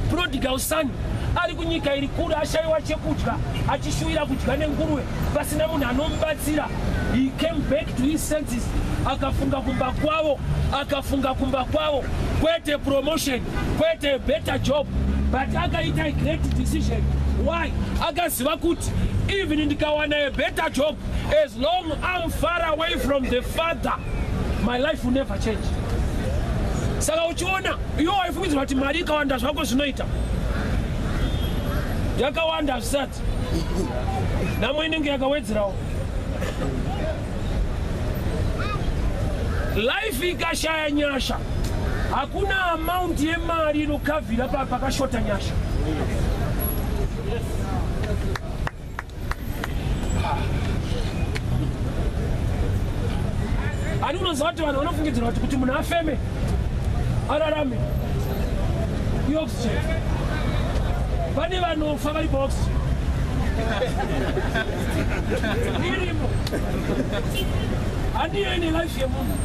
Prodigal son ari kunyika iri kure, ashayiwa chekudya, achishuwira kudya nenguruve, pasina munhu anomubatsira. He came back to his senses, akafunga kumba kwavo, akafunga kumba kwavo, kwete promotion, kwete better job, but akaita a great decision. Why? Akaziva kuti even ndikawana a better job, as long I'm far away from the Father, my life will never change. Saka uchiona iwo waifungidzira kuti mari ikawanda zvako zvinoita, yakawanda hazvisati, nhamo inenge yakawedzerawo. Life ikashaya nyasha, hakuna amount yemari inokavhira pakashota nyasha. Ani unoziva kuti vanhu vanofungidzira kuti munhu afeme ararame ioxygen? Pane vanofa vari paoxygen irimo. Handiyo ine life yemunhu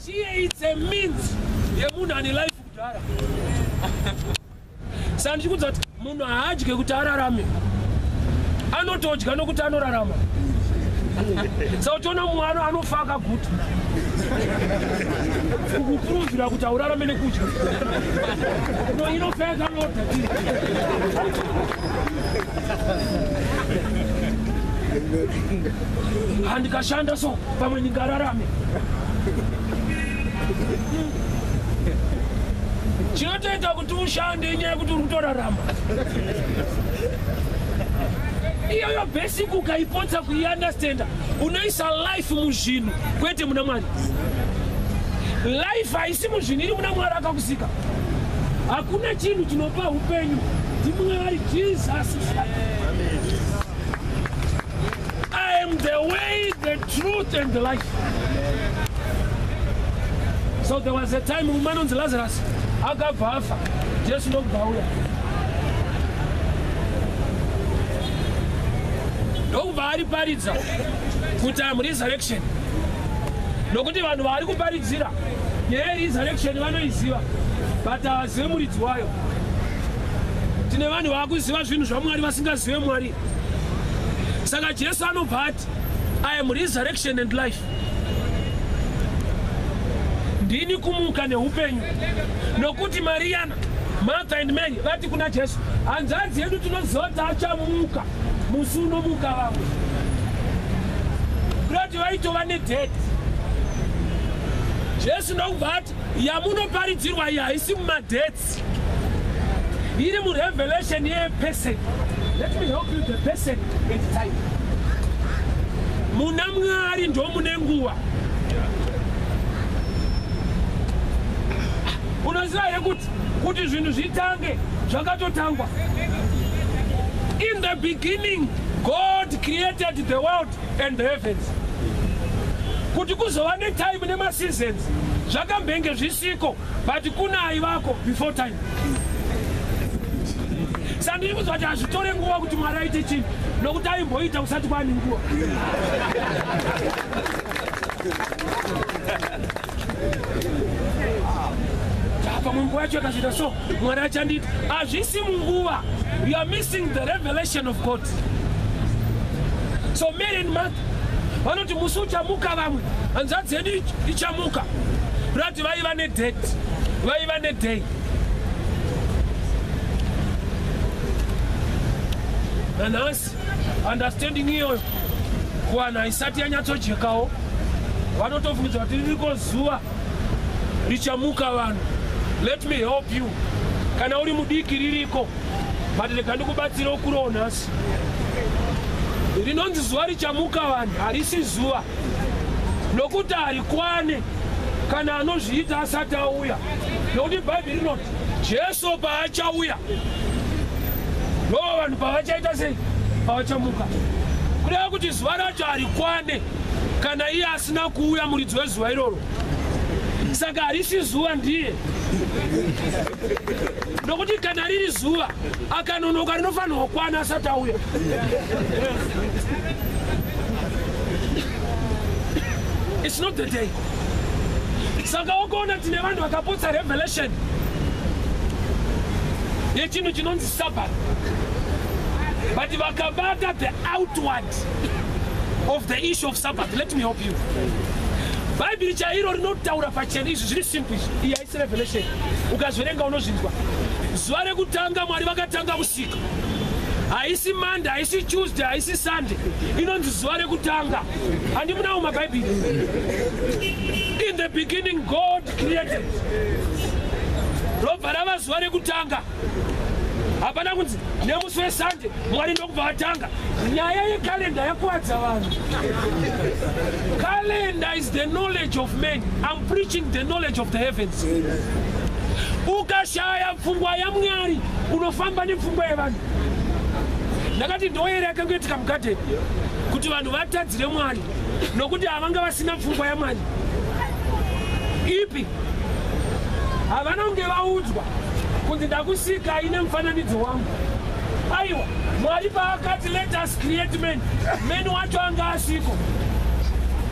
chiye, it's a means yemunhu ane life kudhara. Saka ndichikudza kuti munhu haadye kuti ararame, anotodya nokuti anorarama. Saka uchiona mumwe anofa akaguta, kukupuruvhira kuti haurarame nekudya. No, inofa yakalodha. Handikashanda so pamwe ndingararame. Chinotoita kuti ushande inyaya yekuti uri kutorarama. Iyoyo basic ukaipotsa kuiunderstanda, unoisa life muzvinhu kwete muna Mwari. Life haisi muzvinhu, iri muna Mwari akakusika. Hakuna chinhu chinopa upenyu, ndiMwari. Jesus is life. I am the way, the truth and the life. So there was a time murume anonzi Lazarus akabva afa, Jesu ndokubva auya, ndokubva ariparidza kuti am resurrection, nokuti vanhu vaari kuparidzira nyaya yeresurrection vanoiziva but havazive muridzi wayo. Tine vanhu vaakuziva zvinhu zvaMwari vasingazive Mwari. Saka Jesu anobva ati, I am resurrection and life. Ndini kumuka neupenyu. Nokuti Mariana, Martha and Mary vati kuna Jesu, hanzvadzi yedu tinoziva kuti achamuka musi unomuka vamwe. Kurati vaitova nedate. Jesu ndokubva ati, yamunoparidzirwa iyi haisi mumadates, iri murevelation yeperson. Let me help you, the person and time. Muna Mwari ndo mune nguva. Unoziva here kuti zvinhu zvitange zvakatotangwa? In the beginning God created the world and the heavens. Kuti kuzova netime nemaseasons zvakambenge zvisiko, but kuna aivako before time. Saka ndiri kuzwa kuti hazvitore nguva kuti Mwari aite chinhu, nokuti aimboita kusati kwaane nguva. Pamwe nguva yacho yakazviita so Mwari achandiita. Hazvisi munguva. You are missing the revelation of God. So Mary and Martha vanoti musi uchamuka vamwe, hanzvadzi yedu ichamuka. Rati vaiva nedate, vaiva neday. Nanhasi understanding iyoyo kuvanhu haisati yanyatsojekawo. Vanotofungidzwa kuti ririko zuva richamuka vanhu. Let me help you. Kana uri mudiki ririko, but rega ndikubatsire ukurowo nhasi. Rinonzi zuva richamuka vanhu harisi zuva, nokuti harikwane kana anozviita asati auya. Nokuti Bhaibheri rinoti Jesu paachauya ndo vanhu pavachaita sei? Pavachamuka. Kureva kuti zuva racho harikwane kana iye asina kuuya muridzi wezuva iroro. Saka harisi zuva, ndiye. Nokuti kana riri zuva akanonoka rinofanirwa kukwana asati auya. It's not the day. Saka wakaona tine vanhu vakapotsa revelation yechinhu chinonzi Sabbath, but vakabata the outward of the issue of Sabbath. Let me help you. Bhaibheri chairo rinotaura pachena izvi, zviri simple izvi. Iyi haisi revelation, ukazverenga unozvinzwa. Zuva rekutanga Mwari vakatanga kusika. Haisi Monday, haisi Tuesday, haisi Sunday, inonzi zuva rekutanga. Handimunawo mabhaibheri? In the beginning God created. Robva rava zuva rekutanga. Hapana kunzi nemusi weSunday Mwari ndokubva atanga. Nyaya yekalenda yakuwadza vanhu. Calendar is the knowledge of men. I'm preaching the knowledge of the heavens. Ukashaya pfungwa yaMwari unofamba nepfungwa yevanhu. Ndakati ndoyere yakangoitika mugadheni kuti vanhu vatadzire Mwari, nokuti havanga vasina pfungwa yaMwari. Ipi? Havana kunge vaudzwa kunzi ndakusikai nemufananidzo wangu. Aiwa, Mwari paakati let us create man, man wacho anga asiko.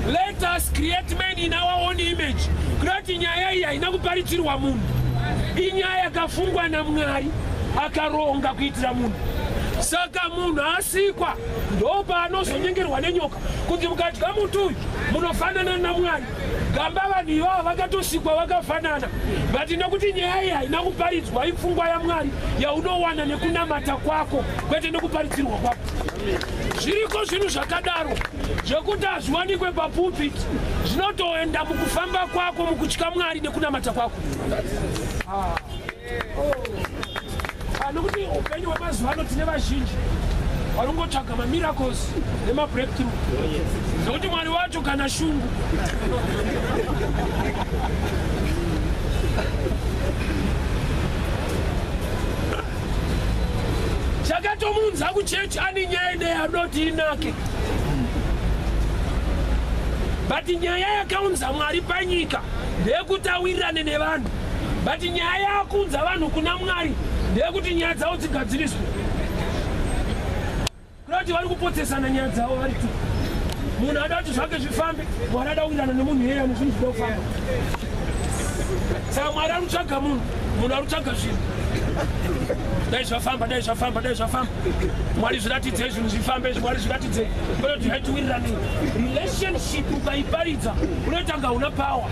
Let us create man in our own image. Kurati nyaya iyi haina kuparidzirwa munhu, inyaya yakafungwa naMwari akaronga kuitira munhu. Saka munhu asikwa ndopaanozonyengerwa nenyoka kuti mukadya muti uyu munofanana naMwari. Gamba vanhu ivava vakatosikwa vakafanana, but nekuti nyaya iyi haina kuparidzwa, ipfungwa yaMwari yaunowana nekunamata kwako, kwete nekuparidzirwa kwako. Zviriko zvinhu zvakadaro zvekuti hazviwanikwe papulpit, zvinotoenda mukufamba kwako, mukutya Mwari nekunamata kwako. Nokuti upenyu hwemazuva ano tine vazhinji vanongotsvaga mamiracles nemabreakthrough, nokuti Mwari wacho kana shungu. Chakatomuunza kuchechi ane nyaya ine yaanoti inake, but nyaya yakaunza Mwari panyika ndeyekuti awirirane nevanhu, but nyaya yakuunza vanhu kuna Mwari ndeyekuti nyaya dzavo dzigadziriswe. Kunoti vari kupotsesana nyaya dzavo vari tu. Munhu ada kuti zvake zvifambe, Mwari ada kuwirirana nemunhu iyeye ane zvinhu zvida kufamba. Saka Mwari ari kutsvaga munhu, munhu ari kutsvaga zvinhu. Dai zvafamba, dai zvafamba, dai zvafamba. Mwari zviratidzei zvinhu zvifambe izvi, Mwari zviratidzei. Kwete kuti haitiwiriranei. Relationship ukaiparidza unoita kunga una power.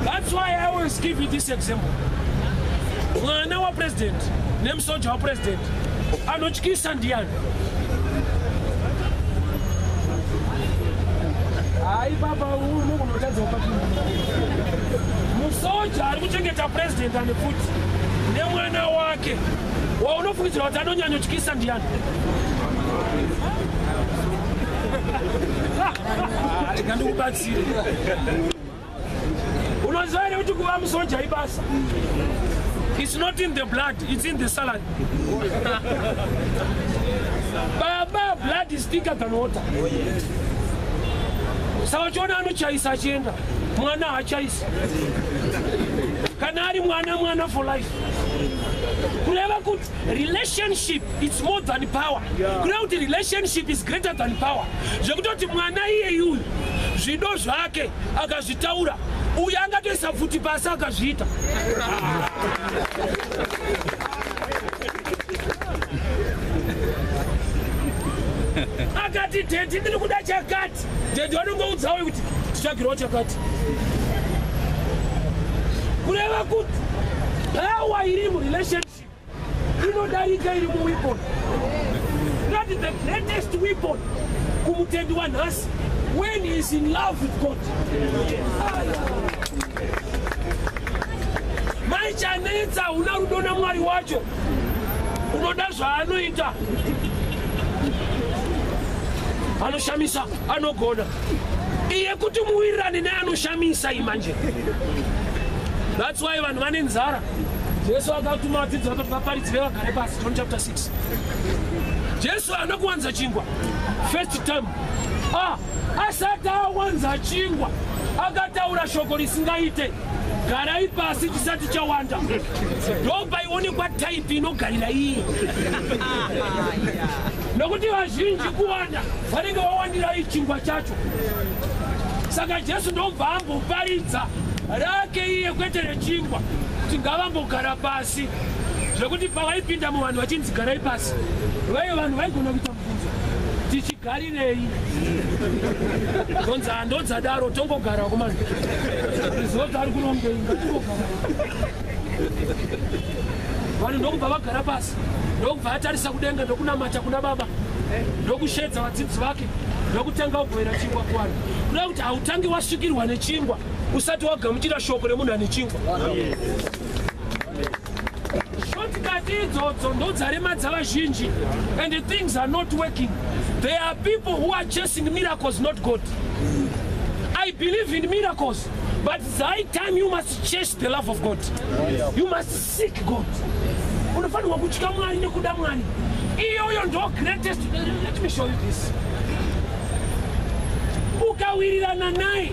That's why I always give you this example. Mwana wa president nemusoja wa president anotyisa ndiani? Hayi baba, unogona kutadza. Musoja ari kuchengeta president ane pfuti nemwana wake waunofungidzira kuti anonyanyotyisa ndiani? Rega ndikubatsire. Unoziva here kuti kuva musoja ibasa? It's not in the blood, it's in the salad. Baba, blood is thicker than water. Saka uchiona anochaisa achienda, mwana haachaisi. Kana ari mwana, mwana for life. Kureva kuti relationship, it's more than power. Kureva kuti relationship is greater than power. Zvekutoti mwana iyeyuyu zvido zvake akazvitaura, uyu angatoisa pfuti pasi akazviita. Akati daddy, ndiri kuda chakati, daddy vanongoudzawo kuti tichagirawo chakati. Kureva kuti power iri murelationship inodarika iri muweapon. That is the greatest weapon kumutendi wanhasi, when he is in love with God. Maichanetsa una rudo naMwari wacho, unoda zvaanoita, anoshamisa, anogona iye kuti muwirirane neanoshamisa imanje. That's why vanhu vane nzara. Jesu akatuma vadzidzi vake kuti vaparidzire vagare pasi. John chapter 6, Jesu haana kuwanza chingwa first time. Ah, asati awanza chingwa akataura shoko risingaite, garai pasi chisati chawanda. Ndopaionekwa type inogarira iye, nokuti vazhinji kuwanda vanenge vawandirai chingwa chacho. Saka Jesu ndobva amboparidza rake iye, kwete rechingwa, kuti ngavambogara pasi, zvekuti pavaipinda muvanhu vachinzi garai pasi, vaive vanhu vaigona kuita mubvunzo, tichigarirei? Ndonzi handodzadaro, tongogara komana, riziva kuti ari kurongei, ngatingogara. Vanhu ndokubva vagara pasi, ndokubva atarisa kudenga, ndokunamata kuna Baba, ndokushedza vadzidzi vake, ndokutanga kugovera chingwa kuvanhu. Kuda kuti hautangi wasvikirwa nechingwa usati wagamuchira shoko remunhu ane chingwa. Shortcut idzodzo ndodzaremadza vazhinji, and things are not working. There are people who are chasing miracles, not God. I believe in miracles, but thy time you must chase the love of God. You must seek God. Unofanirwa kutya Mwari nekuda Mwari. Iyoyo ndo greatest. Let me show you this. Ukawirirana naye,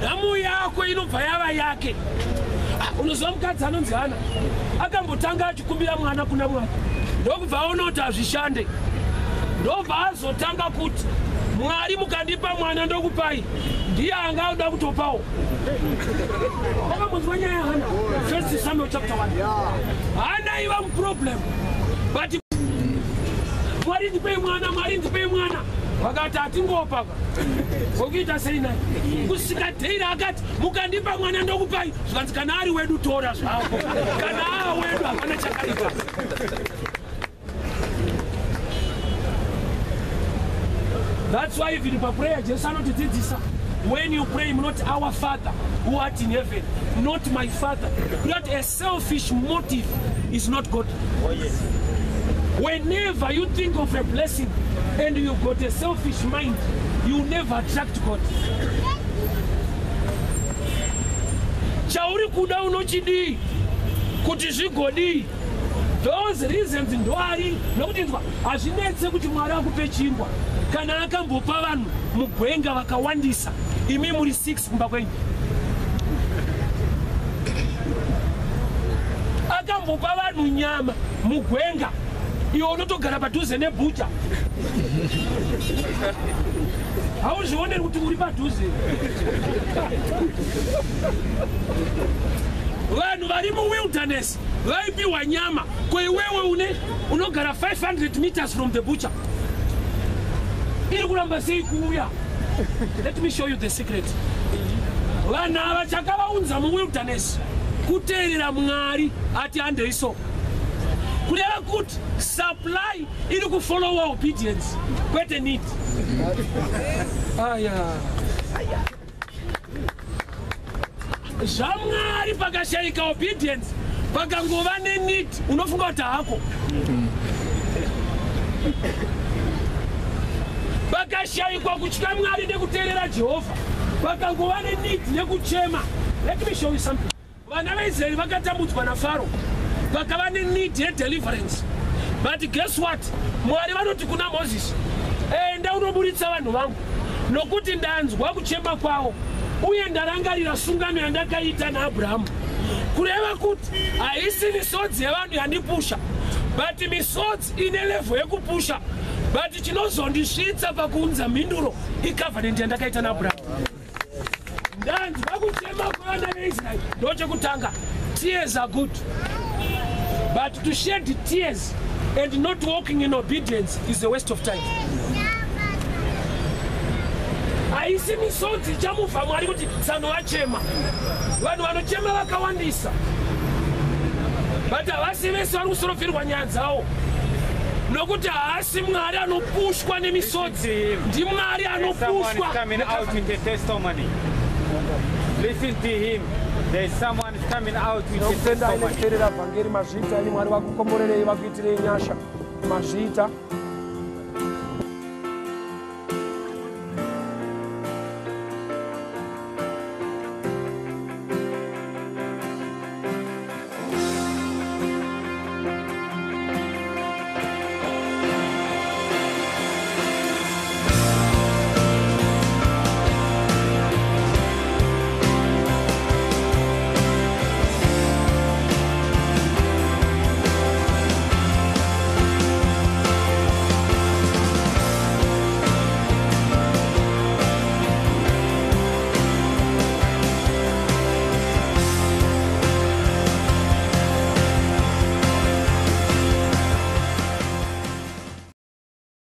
nhamu yako inobva yava yake. Ah, unoziva mukadzi anonzi Hana akambotanga achikumbira mwana kuna Mwari, ndokubva aona kuti hazvishande, ndobva azotanga kuti, Mwari, mukandipa mwana ndokupai. Ndiye anga auda kutopawo. Wakambonzwa nyaya yaHana? First Samuel chapter 1. Hana iva muproblem, but Mwari, ndipei mwana, Mwari, ndipei mwana. Vakati hatingopa, wokuita sei naye? Kusvika dheira akati, mukandipa mwana ndokupai. Zvikanzi, kana ari wedu tora zvako, kana aa wedu hapana chakaipa. That's why even paprayer Jesu anotidzidzisa, when you pray, not our Father who art in heaven, not my father. Not a selfish motive is not God. Whenever you think of a blessing and you've got a selfish mind, you never attract God. Chauri kuda unochidii kuti zvigodii? Those reasons ndoari nokuti nzwa, hazvinetse kuti Mwari akupe chingwa kana akambopa vanhu mugwenga vakawandisa, imi muri 6 kumba kwenyu. Akambopa vanhu nyama mugwenga. Iwe unotogara padhuze nebhucha, hauzvioneri kuti uri padhuze. Vanhu vari muwilderness vaipiwa nyama, ko iwewe une unogara 500 meters from the butcher, iri kuramba sei kuuya? Let me show you the secret. Vanhu ava chakavaunza muwilderness kuteerera Mwari ati handeiso. Kureva kuti supply iri kufollowa obedience, kwete need. Aya zvaMwari, pakashayika obedience, pakangova neneed, unofunga kuti hako. Pakashayikwa kutya Mwari nekuteerera Jehovha, pakangova neneed nekuchema. Let me show you something. Vana vaIsraeri vakatambudzwa naFaro, vakava neneed yedeliverance, but guess what? Mwari vanoti kuna Mozisi, "Enda unoburitsa vanhu vangu, nokuti ndanzwa kuchema kwavo uye ndarangarira sungano yandakaita naAbhurahamu." Kureva kuti haisi misodzi yevanhu yandipusha, but misodzi ine level yekupusha, but chinozondisvitsa pakuunza mhinduro icovenant yandakaita naAbhurahamu. Ndanzwa kuchema kwevana veIsraeri. Ndochekutanga, tears are good, but to shed tears and not walking in obedience is a waste of time. Haisi misodzi ichamubva Mwari kuti tsano vachema. Vanhu vanochema vakawandisa, but havasi vese vari kusoropferwa nyaya dzavo, nokuti haasi Mwari anopushwa nemisodzi, ndiMwari Someone is anopushwa. Coming out with a testimony. Listen to him. There's someone is coming out with a Tinokutendai testimony. nekuteerera vhangeri. Mazviita ini. Mwari vakukomborerei, vakuitirei nyasha. Mazviita.